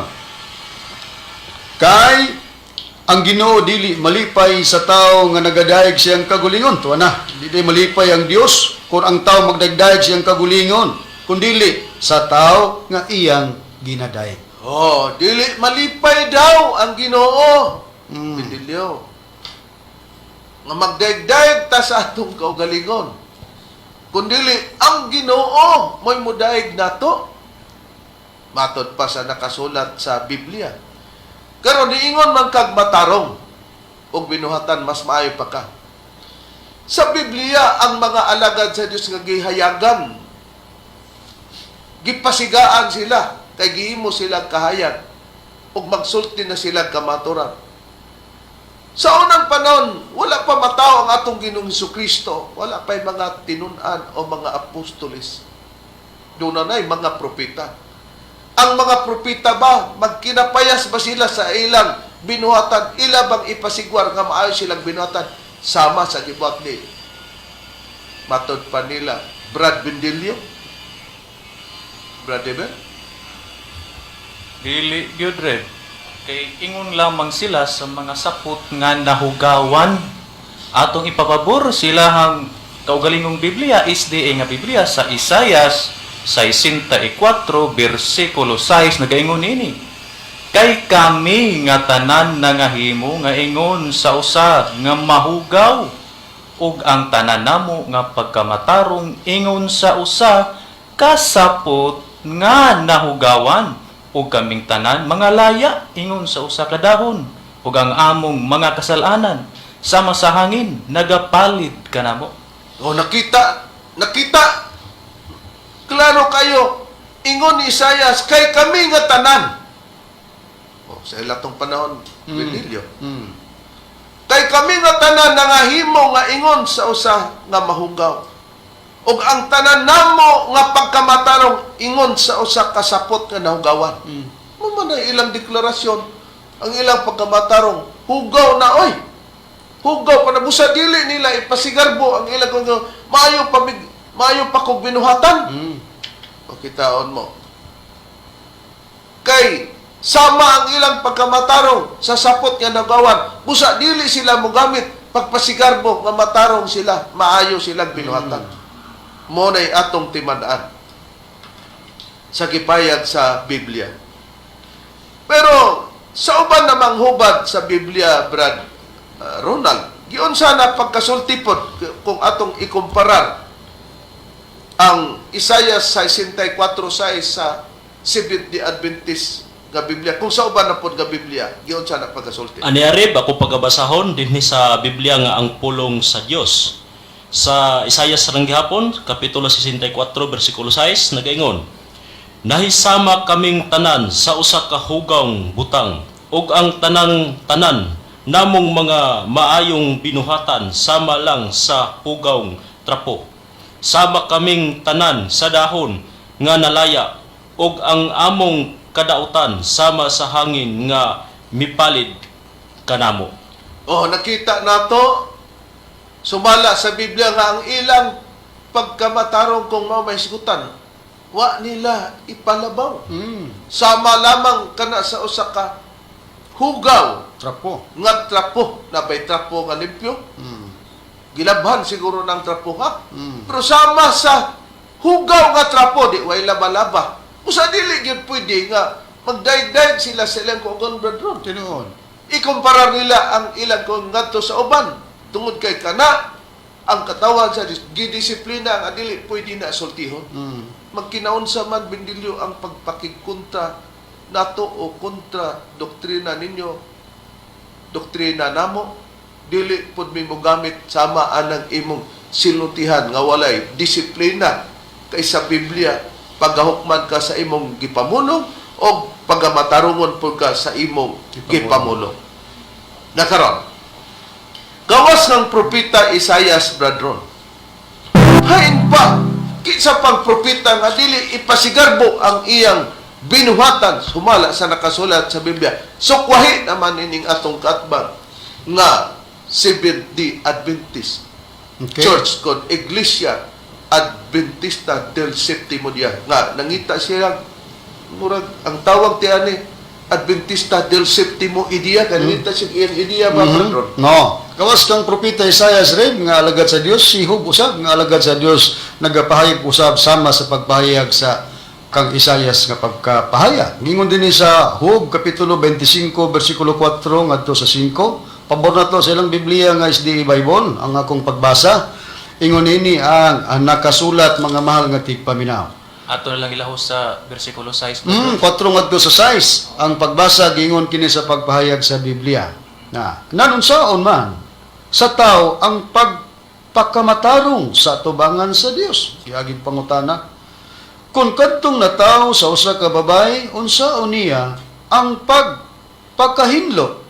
Kay ang Ginoo dili malipay sa tao nga nagadayeg siyang kagulingon. Tuwa na, dili malipay ang Dios kung ang tao magdagdayeg siyang kagulingon, kundili sa tao nga iyang ginadayeg. Oh, dili malipay daw ang Ginoo. Bidilyo. Nga magdaigdaig ta sa atong kaugalingon. Kundili ang Ginoo mo'y mudaig nato. Matod pa sa nakasulat sa Biblia. Karon niingon man kag matarong og binuhatan mas maayo pa ka. Sa Biblia ang mga alagad sa Dios nga gihayagan, gipasigaan sila kay gihimo sila kahayag ug magsulti na sila kamaturan. Sa unang panahon, wala pa matawo ang atong Ginoong Kristo, wala pa mga tinun-an o mga apostoles. Doon na mga propeta. Ang mga propeta ba, magkinapayas ba sila sa ilang binuhatan? Ila bang ipasigwar nga maayo silang binuhatan? Sama sa gibuhat ni matod pa nila Brad Bendilio. Brad Eber? Dili gyud, Rev. Kay ingon lamang sila sa mga sapot nga nahugawan. Atong ipapabor sila ang kaugalingong Biblia, SDA nga Biblia sa Isayas 64 bersikulo 6 nagaingon nini. Kay kami nga tanan nangahimo nga ingon sa usa nga mahugaw ug ang tanan namo nga pagkamatarong ingon sa usa kasapot nga nahugawan ug kaming tanan mga laya ingon sa usa ka dahon ug ang among mga kasalanan sama sa hangin nagapalit kanamo. Oh, nakita, nakita. Klaro kayo. Ingon ni Isayas, kay kami nga tanan. Oh, sa ilatong panahon, Benilio. Kay kami nga tanan nangahimo nga ingon sa usa nga mahugaw. Ug ang tanan namo nga pagkamatarong ingon sa usa ka sapot nga nahugawan. Mao man ang ilang deklarasyon, ang ilang pagkamatarong, hugaw na oy. Hugaw pa na busa dili nila ipasigarbo ang ilang kung maayo pa maayo pa kog binuhatan. O kitaon mo. Kay sama ang ilang pagkamatarong sa sapot nga nagawan. Busa dili sila mogamit pagpasigarbo nga matarong sila, maayo silang binuhatan. Mo na'y atong timan-an sa gipayag sa Biblia. Pero sa uban namang hubad sa Biblia, Brad Ronald, giunsa na pagkasulti pod kung atong ikumparar ang Isaiah 64:6 sa Seventh-day Adventist nga Biblia? Kung sa uban na pod nga Biblia, giunsa na pagkasulti? Ani, Reb, ako pagabasahon dinhi sa Biblia nga ang pulong sa Dios. Sa Isayas rang gihapon, kapitulo 64 bersikulo 6 nagaingon: Nahisama kaming tanan sa usa ka hugawng butang ug ang tanang tanan namong mga maayong binuhatan sama lang sa hugawng trapo. Sama kaming tanan sa dahon nga nalaya ug ang among kadautan sama sa hangin nga mipalid kanamo. Oh, nakita nato sumala sa Biblia nga ang ilang pagkamatarong kung mao may sigutan, wa nila ipalabaw. Sama lamang kana sa usa ka hugaw Trapo. Nga trapo, nabay trapo nga limpyo. Gilabhan siguro ng trapo ha. Pero sama sa hugaw nga trapo, di way laba-laba. Usa dili gyud pwede nga magdaig-daig sila sa ilang kugon, Brad Ron. Tinuod. Ikumpara nila ang ilang kung ngadto sa uban tungod kay kana ang katawan sa Dios gidisiplina nga dili pwede na sultihon. Magkinaunsa man, Bendilyo, ang pagpakigkontra nato o kontra doktrina ninyo, doktrina namo, dili pud mi mogamit sama anang imong silutihan nga walay disiplina, kay sa Biblia pagahukman ka sa imong gipamunong. og pagamatarungon pud ka sa imong gipamulo. Nakaron. Gawas ng propeta Isaias, brethren. Hain pa kinsa pang propeta nga dili ipasigarbo ang iyang binuhatan sumala sa nakasulat sa Biblia. Sukwahi naman ining atong kaatbang nga Seventh-day Adventist Church kon Iglesia Adventista del Septimo Dia nga nangita siya, murag ang tawag ti ani Adventista del Septimo Dia, kay nangita siya iyang ideya ba, brethren? No. Gawas kang propeta Isaias, Reb, nga alagad sa Dios, si Job usab nga alagad sa Dios, nagapahayag usab sama sa pagpahayag sa kang Isaias nga pagkapahayag. Gingon dinhi sa Job kapitulo 25 bersikulo 4 ngadto sa 5. Pabor na to sa ilang Biblia nga SDA Bible ang akong pagbasa. Ingon ini ang nakasulat, mga mahal nga tigpaminaw. Ato na lang ilahos sa bersikulo 6. 4 ngadto sa 6 ang pagbasa, gingon kini sa pagpahayag sa Biblia. Na nanunsaon man sa tao ang pagpakamatarong sa tubangan sa Dios? Giaging pangutana. Kung kadtong natawo sa usa ka babae, unsaon niya ang pagpakahinlo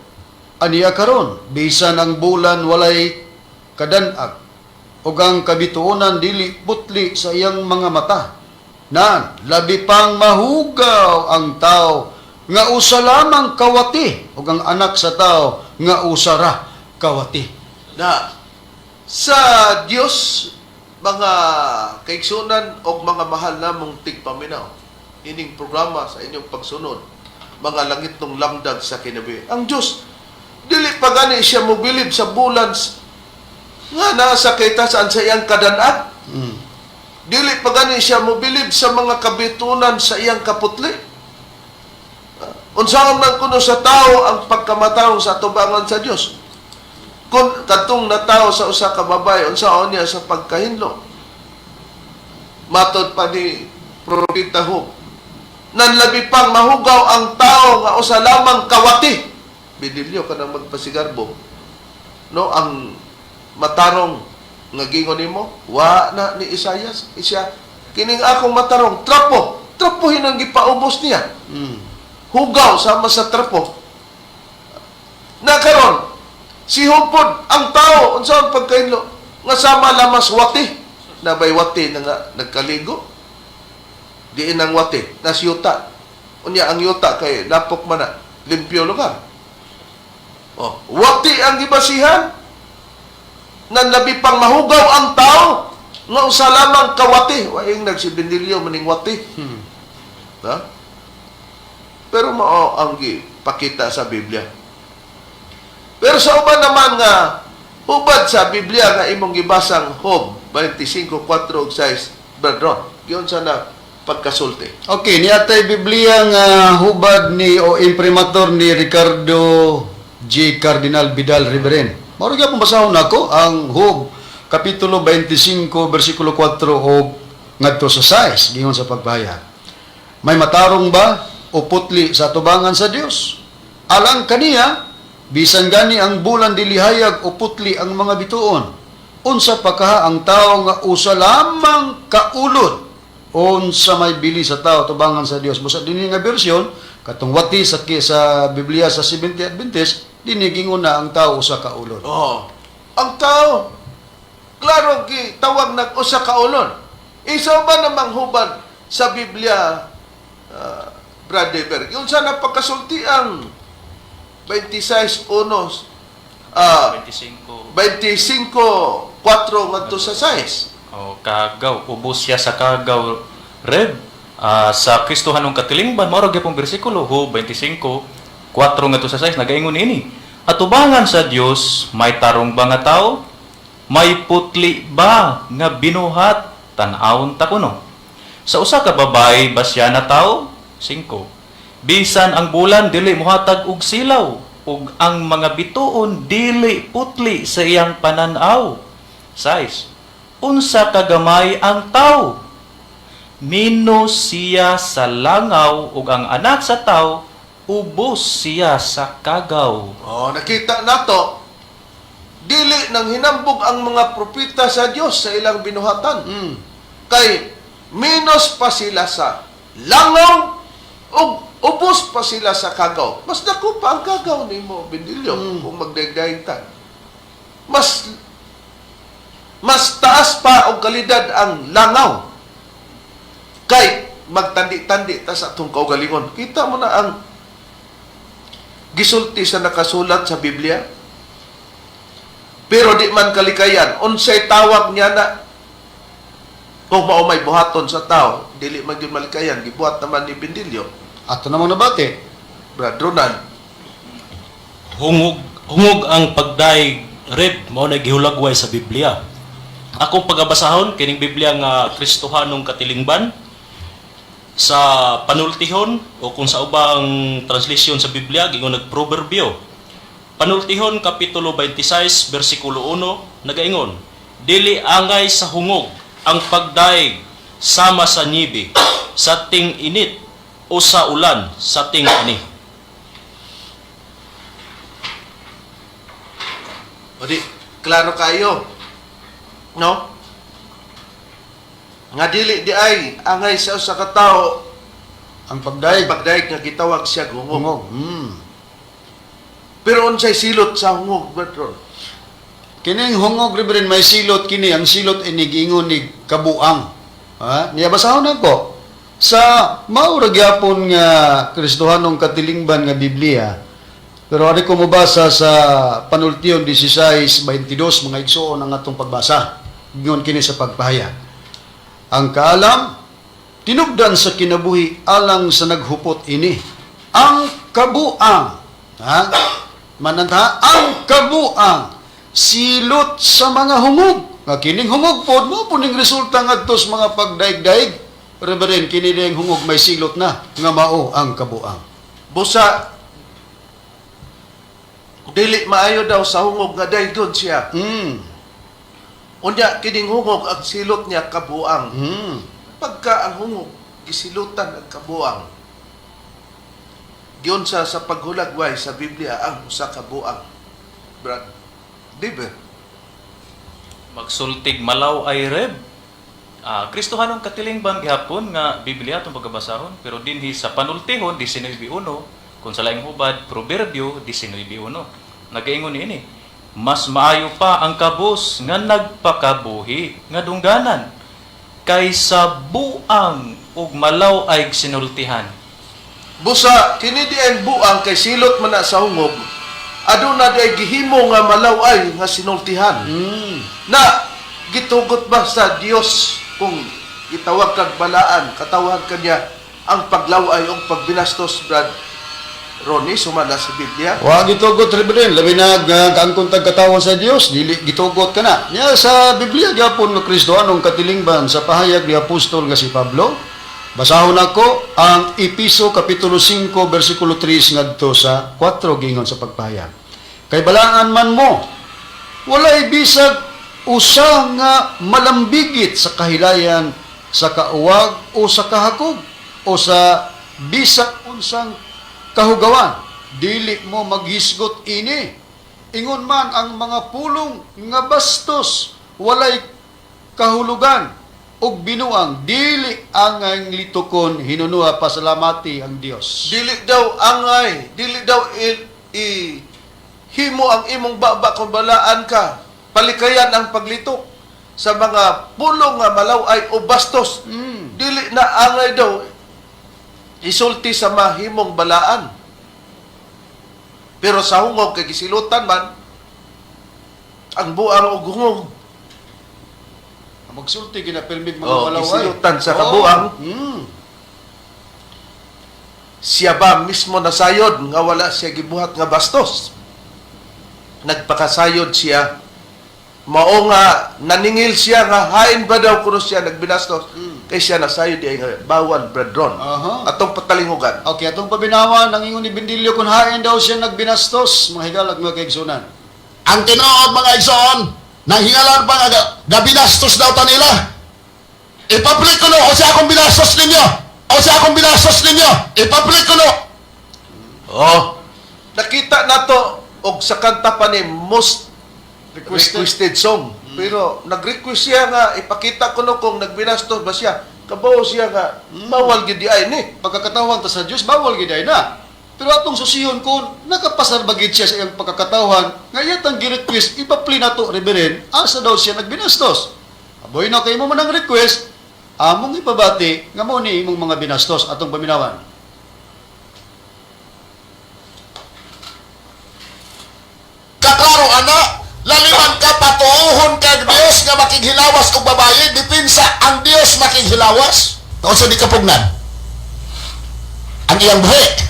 aniya karon, bisan ang bulan walay kadanag ug ang kabituonan dili putli sa iyang mga mata? Nan, labi pang mahugaw ang tao nga usa lamang kawati ug ang anak sa tao nga usa ra kawati. Na sa Dios, mga kaigsunan og mga mahal namong tigpaminaw ining programa sa inyong pagsunod, mga langitnong lamdag sa kinabuhi, ang Dios dili pa gani siya mobilib sa bulan nga naa sa kitasan sa iyang kadanag. Dili pa gani siya mobilib sa mga kabitunan sa iyang kaputli. Unsaon man kuno sa tao ang pagkamatarong sa atubangan sa Dios? Kung katong natawo sa usa ka babae, unsaon niya sa pagkahinlo? Matod pa ni Propeta Job, nanlabi pang mahugaw ang tao nga usa lamang kawati. Bidilyo ka nang magpasigarbo. No, ang matarong nga gingon nimo, wa na ni Isaias, isya kining akong matarong trapo, trapo hinang gipaubos niya. Hugaw sama sa trapo. Na karon si Hupod, ang tao unsa ang pagkahinlo nga sama lamas wati na bay wati na nga nagkaligo diin ang wati nas yuta. Unya ang yuta kay lapok man na limpyo lugar. Oh, wati ang gibasihan. Nan labi pang mahugaw ang tao nga usa lamang kawati. Waing nagsibindilyo maning wati. Ha? Pero mao ang gipakita sa Biblia. Pero sa uban naman nga hubad sa Biblia nga imong gibasang Job 25:4 ug 6, brethren, giunsa na pagkasulti? Okay, niatay Biblia nga hubad ni o imprimatur ni Ricardo J. Cardinal Vidal, Reverend. Mao gyapon basahon nako ang Job kapitulo 25 bersikulo 4 og ngadto sa 6, gingon sa pagpahayag. May matarong ba o putli sa tubangan sa Dios? Alang kaniya, bisan gani ang bulan dili hayag o putli ang mga bituon. Unsa pa kaha ang tao nga usa lamang kaulod? Unsa may bili sa tao tubangan sa Dios? Busa dinhi nga bersyon, katong wati sa Biblia sa 70 Adventist, dinhi gingon na ang tao usa ka ulod. Oh, ang tao klaro gi tawag nag usa ka ulon. Isa ba namang hubad sa Biblia, Brother Berg? Unsa na pagkasulti ang 26:1, 25. 25:4 ngadto sa 6? O kagaw, ubos siya sa kagaw, Reb. Sa Kristohanong katilingban, mao ra gyapon bersikulo Job 25:4 ngadto sa 6 nagaingon ini. Atubangan sa Dios, may tarong ba nga tao? May putli ba nga binuhat? Tan-awon ta kuno. Sa usa ka babae ba siya na tao? 5. Bisan ang bulan dili mohatag og silaw ug ang mga bituon dili putli sa iyang panan-aw. 6. Unsa kagamay ang tao? Minus siya sa langaw ug ang anak sa tao ubos siya sa kagaw. Oh, nakita nato dili nang hinambog ang mga propeta sa Dios sa ilang binuhatan. Kay minus pa sila sa langaw ug Ubos pa sila sa kagaw. Mas dako pa ang kagaw nimo, Bendilyo, kung magdaigdaig ta. Mas mas taas pa og kalidad ang langaw. Kay magtandi-tandi ta sa atong kaugalingon. Kita mo na ang gisulti sa nakasulat sa Biblia. Pero di man kalikayan, unsay tawag niya na kung mao may buhaton sa tao, dili man gyud malikayan, gibuhat naman ni Bendilyo. Ato namang nabati. Brad Ronan, Hungog hungog ang pagdaig, Reb, mao na gihulagway sa Biblia. Akong pagabasahon kining Biblia nga Kristohanong katilingban sa panultihon o kung sa ubang translation sa Biblia gingon nagproverbio. Panultihon kapitulo 26 bersikulo 1 nagaingon, dili angay sa hungog ang pagdaig sama sa nibi sa ting-init o sa ulan sa ting-ani. O di, klaro kayo. No? Nga dili di ay angay sa usa ka tawo Ang pagdaig. pagdaig nga gitawag siya hungog. Hungog. Pero unsay silot sa hungog, Brad Ron? Kining hungog, Reverend, may silot kini. Ang silot ini giingon ni kabuang. Ha? Niya basahon nako. Sa mao ra gyapon nga Kristohanong katilingban nga Biblia. Pero ari ko mobasa sa Panultion 16:22, mga igsoon, ang atong pagbasa. Giingon kini sa pagpahayag. Ang kaalam tinubdan sa kinabuhi alang sa naghupot ini. Ang kabuang, ha? Mananta ang kabuang silot sa mga hungog. Nga kining hungog pod mo puning resulta ngadto sa mga pagdaig-daig. Reverend, kini diyang hungog may silot na nga mao ang kabuang. Busa dili maayo daw sa hungog nga daygon siya. Unya kining hungog ang silot niya kabuang. Pagka ang hungog gisilutan ang kabuang. Giunsa sa paghulagway sa Biblia ang usa ka buang. Brad Diber. Magsultig malaw ay, Reb. Ah, Kristohanong katilingban gihapon nga Biblia atong pagabasahon, pero dinhi sa Panultihon 19:1, kung sa laing hubad Proverbio 19:1 nagaingon niini, mas maayo pa ang kabus nga nagpakabuhi nga dungganan kaysa buang ug malaw ay sinultihan. Busa kini di ang buang kay silot man na sa hungog. Aduna di ay gihimo nga malaway nga sinultihan. Na gitugot ba sa Dios kung gitawag kag balaan, katawhan kanya ang paglaway o pagbinastos, Brad Ronnie, sumala sa Biblia? Wa gitugot, Reverend, labi na nga kaangkon tag katawan sa Dios, dili gitugot kana. Nya sa Biblia gyapon nga Kristohanong katilingban sa pahayag ni apostol nga si Pablo. Basahon nako ang Episo kapitulo 5 bersikulo 3 ngadto sa 4, gingon sa pagpahayag. Kay balaan man mo, walay bisag usa nga malambigit sa kahilayan, sa kauwag o sa kahakog o sa bisag unsang kahugawan. Dili mo maghisgot ini. Ingon man ang mga pulong nga bastos, walay kahulugan ug binuang, dili angay litukon, hinunuha pasalamati ang Dios. Dili daw angay, dili daw i himo ang imong baba kung balaan ka. Palikayan ang paglitok sa mga pulong nga malaway o bastos. Dili na angay daw isulti sa mahimong balaan. Pero sa hungog kay gisilutan man ang buang og hungog. Magsulti ginapirmig mga Oh, malaway. gisilutan sa kabuang. Siya ba mismo nasayod nga wala siya gibuhat nga bastos? Nagpakasayod siya. Mao nga naningil siya nga hain ba daw kuno siya nagbinastos, kay siya nasayod diay nga bawal, Brad Ron. Atong patalingugan. Okay, atong pabinawan ang ingon ni Bendilio kung hain daw siya nagbinastos, mga higalag, mga kaigsunan. Ang tinuod, mga igsoon, nanghingalan pa nga gabinastos daw ta nila. I-public ko no, o siya akong binastos ninyo. O siya akong binastos ninyo. I-public ko no. Oh. Nakita nato og sa kanta pa ni most Requested. requested song. Pero nag-request siya nga ipakita ko no kung nagbinastos ba siya. Kabaw siya nga bawal gid di ay ni. Pagkakatawhan ta sa Dios, bawal gid ay na. Pero atong susiyon kung nakapasar ba gid siya sa iyang pagkakatawhan, nga iya tang gi-request ipa-play nato, Reverend, asa daw siya nagbinastos. Aboy na kay mo man ang request, among ipabati nga mao ni imong mga binastos, atong paminawan. Kaklaro ana, laliman ka patuohon kag Dios nga makighilawas og babaye, dipinsa ang Dios makighilawas. Unsa di kapugnan? Ang iyang buhi.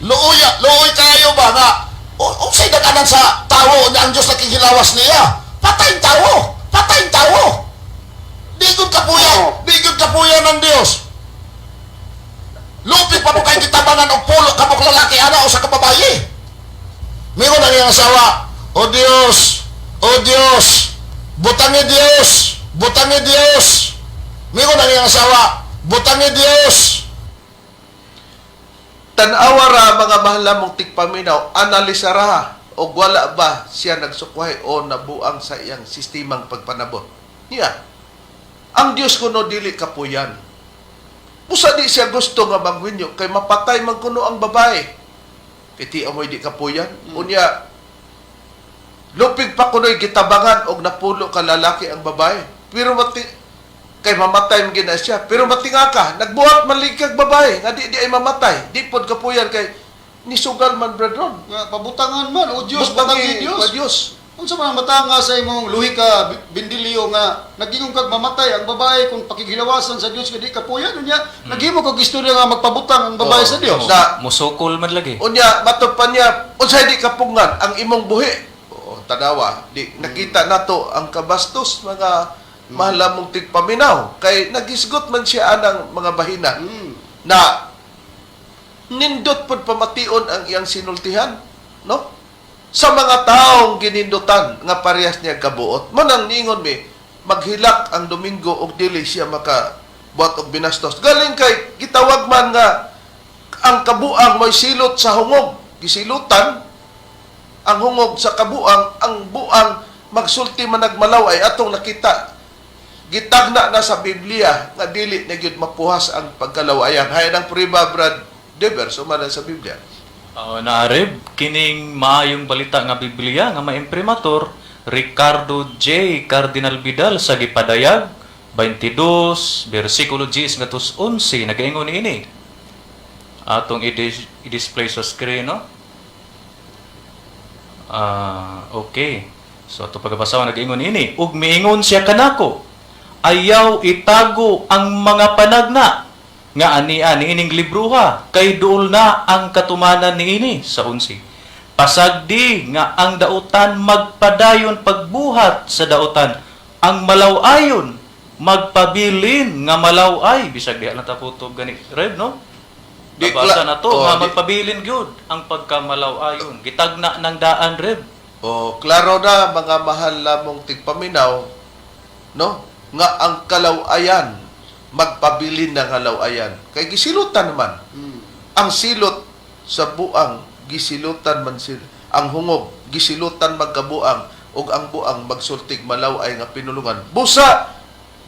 Luoy, luoy kayo ba nga unsay daganan sa tawo nga ang Dios nakighilawas niya? Patay tawo, patay tawo. Di gud kapuya, di gud kapuya ng Dios. Lupi pa mo kay gitabangan og pulo ka mo lalaki ana o sa kababaye. Meron ang iyang asawa, "O Dios, O Dios, butangi Dios, butangi Dios." Meron ang iyang asawa, "Butangi Dios." Tan-awa ra, mga mahal namong tigpaminaw, analisara og wala ba siya nagsukwahi o nabuang sa iyang sistemang pagpanabot. Niya, ang Dios kuno dili kapuyan. Busa di siya gusto nga mangwinyo kay mapatay man kuno ang babae. Kay ti amoy di kapuyan. Unya, lupig pa kuno'y gitabangan og napulo ka lalaki ang babae. Pero mati kay mamatay man gina siya. Pero matinga ka, nagbuhat man kag babae nga di di ay mamatay. Di pod kapuyan kay nisugal man, brethren. Nga pabutangan man, o Dios, Butangi, butangi Dios. O Dios. Unsa man ang matanga sa imong luhi ka Bindilio nga nagingong kag mamatay ang babae kung pakighilawasan sa Dios kay di kapuyan, unya naghimo kag istorya nga magpabutang ang babae Oh. sa Dios? Na Musukol man lagi. unya matod pa niya, unsay di kapungan ang imong buhi. Oo, tanawa, di nakita nato ang kabastos, mga mahal mong tigpaminaw, kay nagisgot man siya anang mga bahina na nindot pod pamation ang iyang sinultihan, no? Sa mga taong ginindutan nga parehas niya kabuot. Mo nang niingon mi, maghilak ang Domingo og dili siya maka buhat og binastos. Galing kay gitawag man nga ang kabuang may silot sa hungog. Gisilutan ang hungog sa kabuang, ang buang magsulti man nagmalaw ay atong nakita. Gitagna na sa Biblia nga dili na gyud mapuhas ang pagkalawayan. Hay ng priba, Brad Dever, sumala sa Biblia. Oh, naarib kining maayong balita nga Biblia nga maimprimator Ricardo J. Cardinal Vidal sa gipadayag 22 bersikulo 10 ngadto 11 nagaingon niini. Atong i-display sa screen, no? Ah, okay. So ato pagabasa, nagaingon niini, "Ug miingon siya kanako, ayaw itago ang mga panagna nga ania niining libroha kay duol na ang katumanan niini." Sa 11, "Pasagdi nga ang dautan magpadayon pagbuhat sa dautan, ang malaw-ayon magpabilin nga malaw-ay." Bisag diha lang ta putob gani, Rev, no? Di Nabasa na to oh, nga magpabilin gyud ang pagkamalaw-ayon, gitagna ng daan, Rev. Oh, klaro na, mga mahal lamong tigpaminaw, no? Nga ang kalawayan magpabilin ng kalawayan. Kay gisilutan naman. Ang silot sa buang gisilutan man sil ang hungog gisilutan magkabuang ug ang buang magsultig malaway nga pinulungan. Busa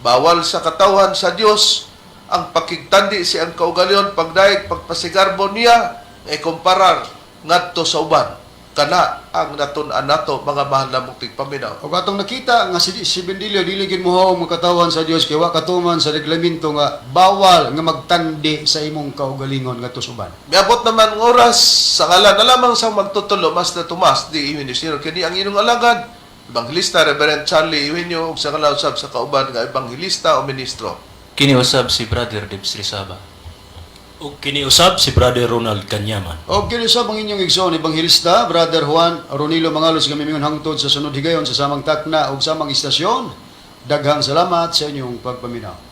bawal sa katawhan sa Dios ang pakigtandi si ang kaugalyon, pagdaig, pagpasigarbo niya nga ikumparar ngadto sa uban. Kana ang natun-an nato, mga mahal na mong tigpaminaw. Og atong nakita nga si Bendilio dili gid mohaw makatawan sa Dios kay wa katuman sa reglamento nga bawal nga magtandi sa imong kaugalingon ngadto sa uban. Miabot naman ng oras, sa ngalan na lamang sa magtutulo, Master Tomas D. Eugenio Sr. Kini ang inyong alagad, Evangelista Reverend Charlie Eugenio, ug sa ngalan usab sa kauban nga evangelista o ministro. Kini usab si Brother Debs Rizaba. Ug kiniusab si Brother Ronald Kanyaman. Og kini usab ang inyong igsoon ebanghelista Brother Juan Ronilo Mangalos nga mimingon hangtod sa sunod higayon sa samang takna ug samang istasyon. Daghang salamat sa inyong pagpaminaw.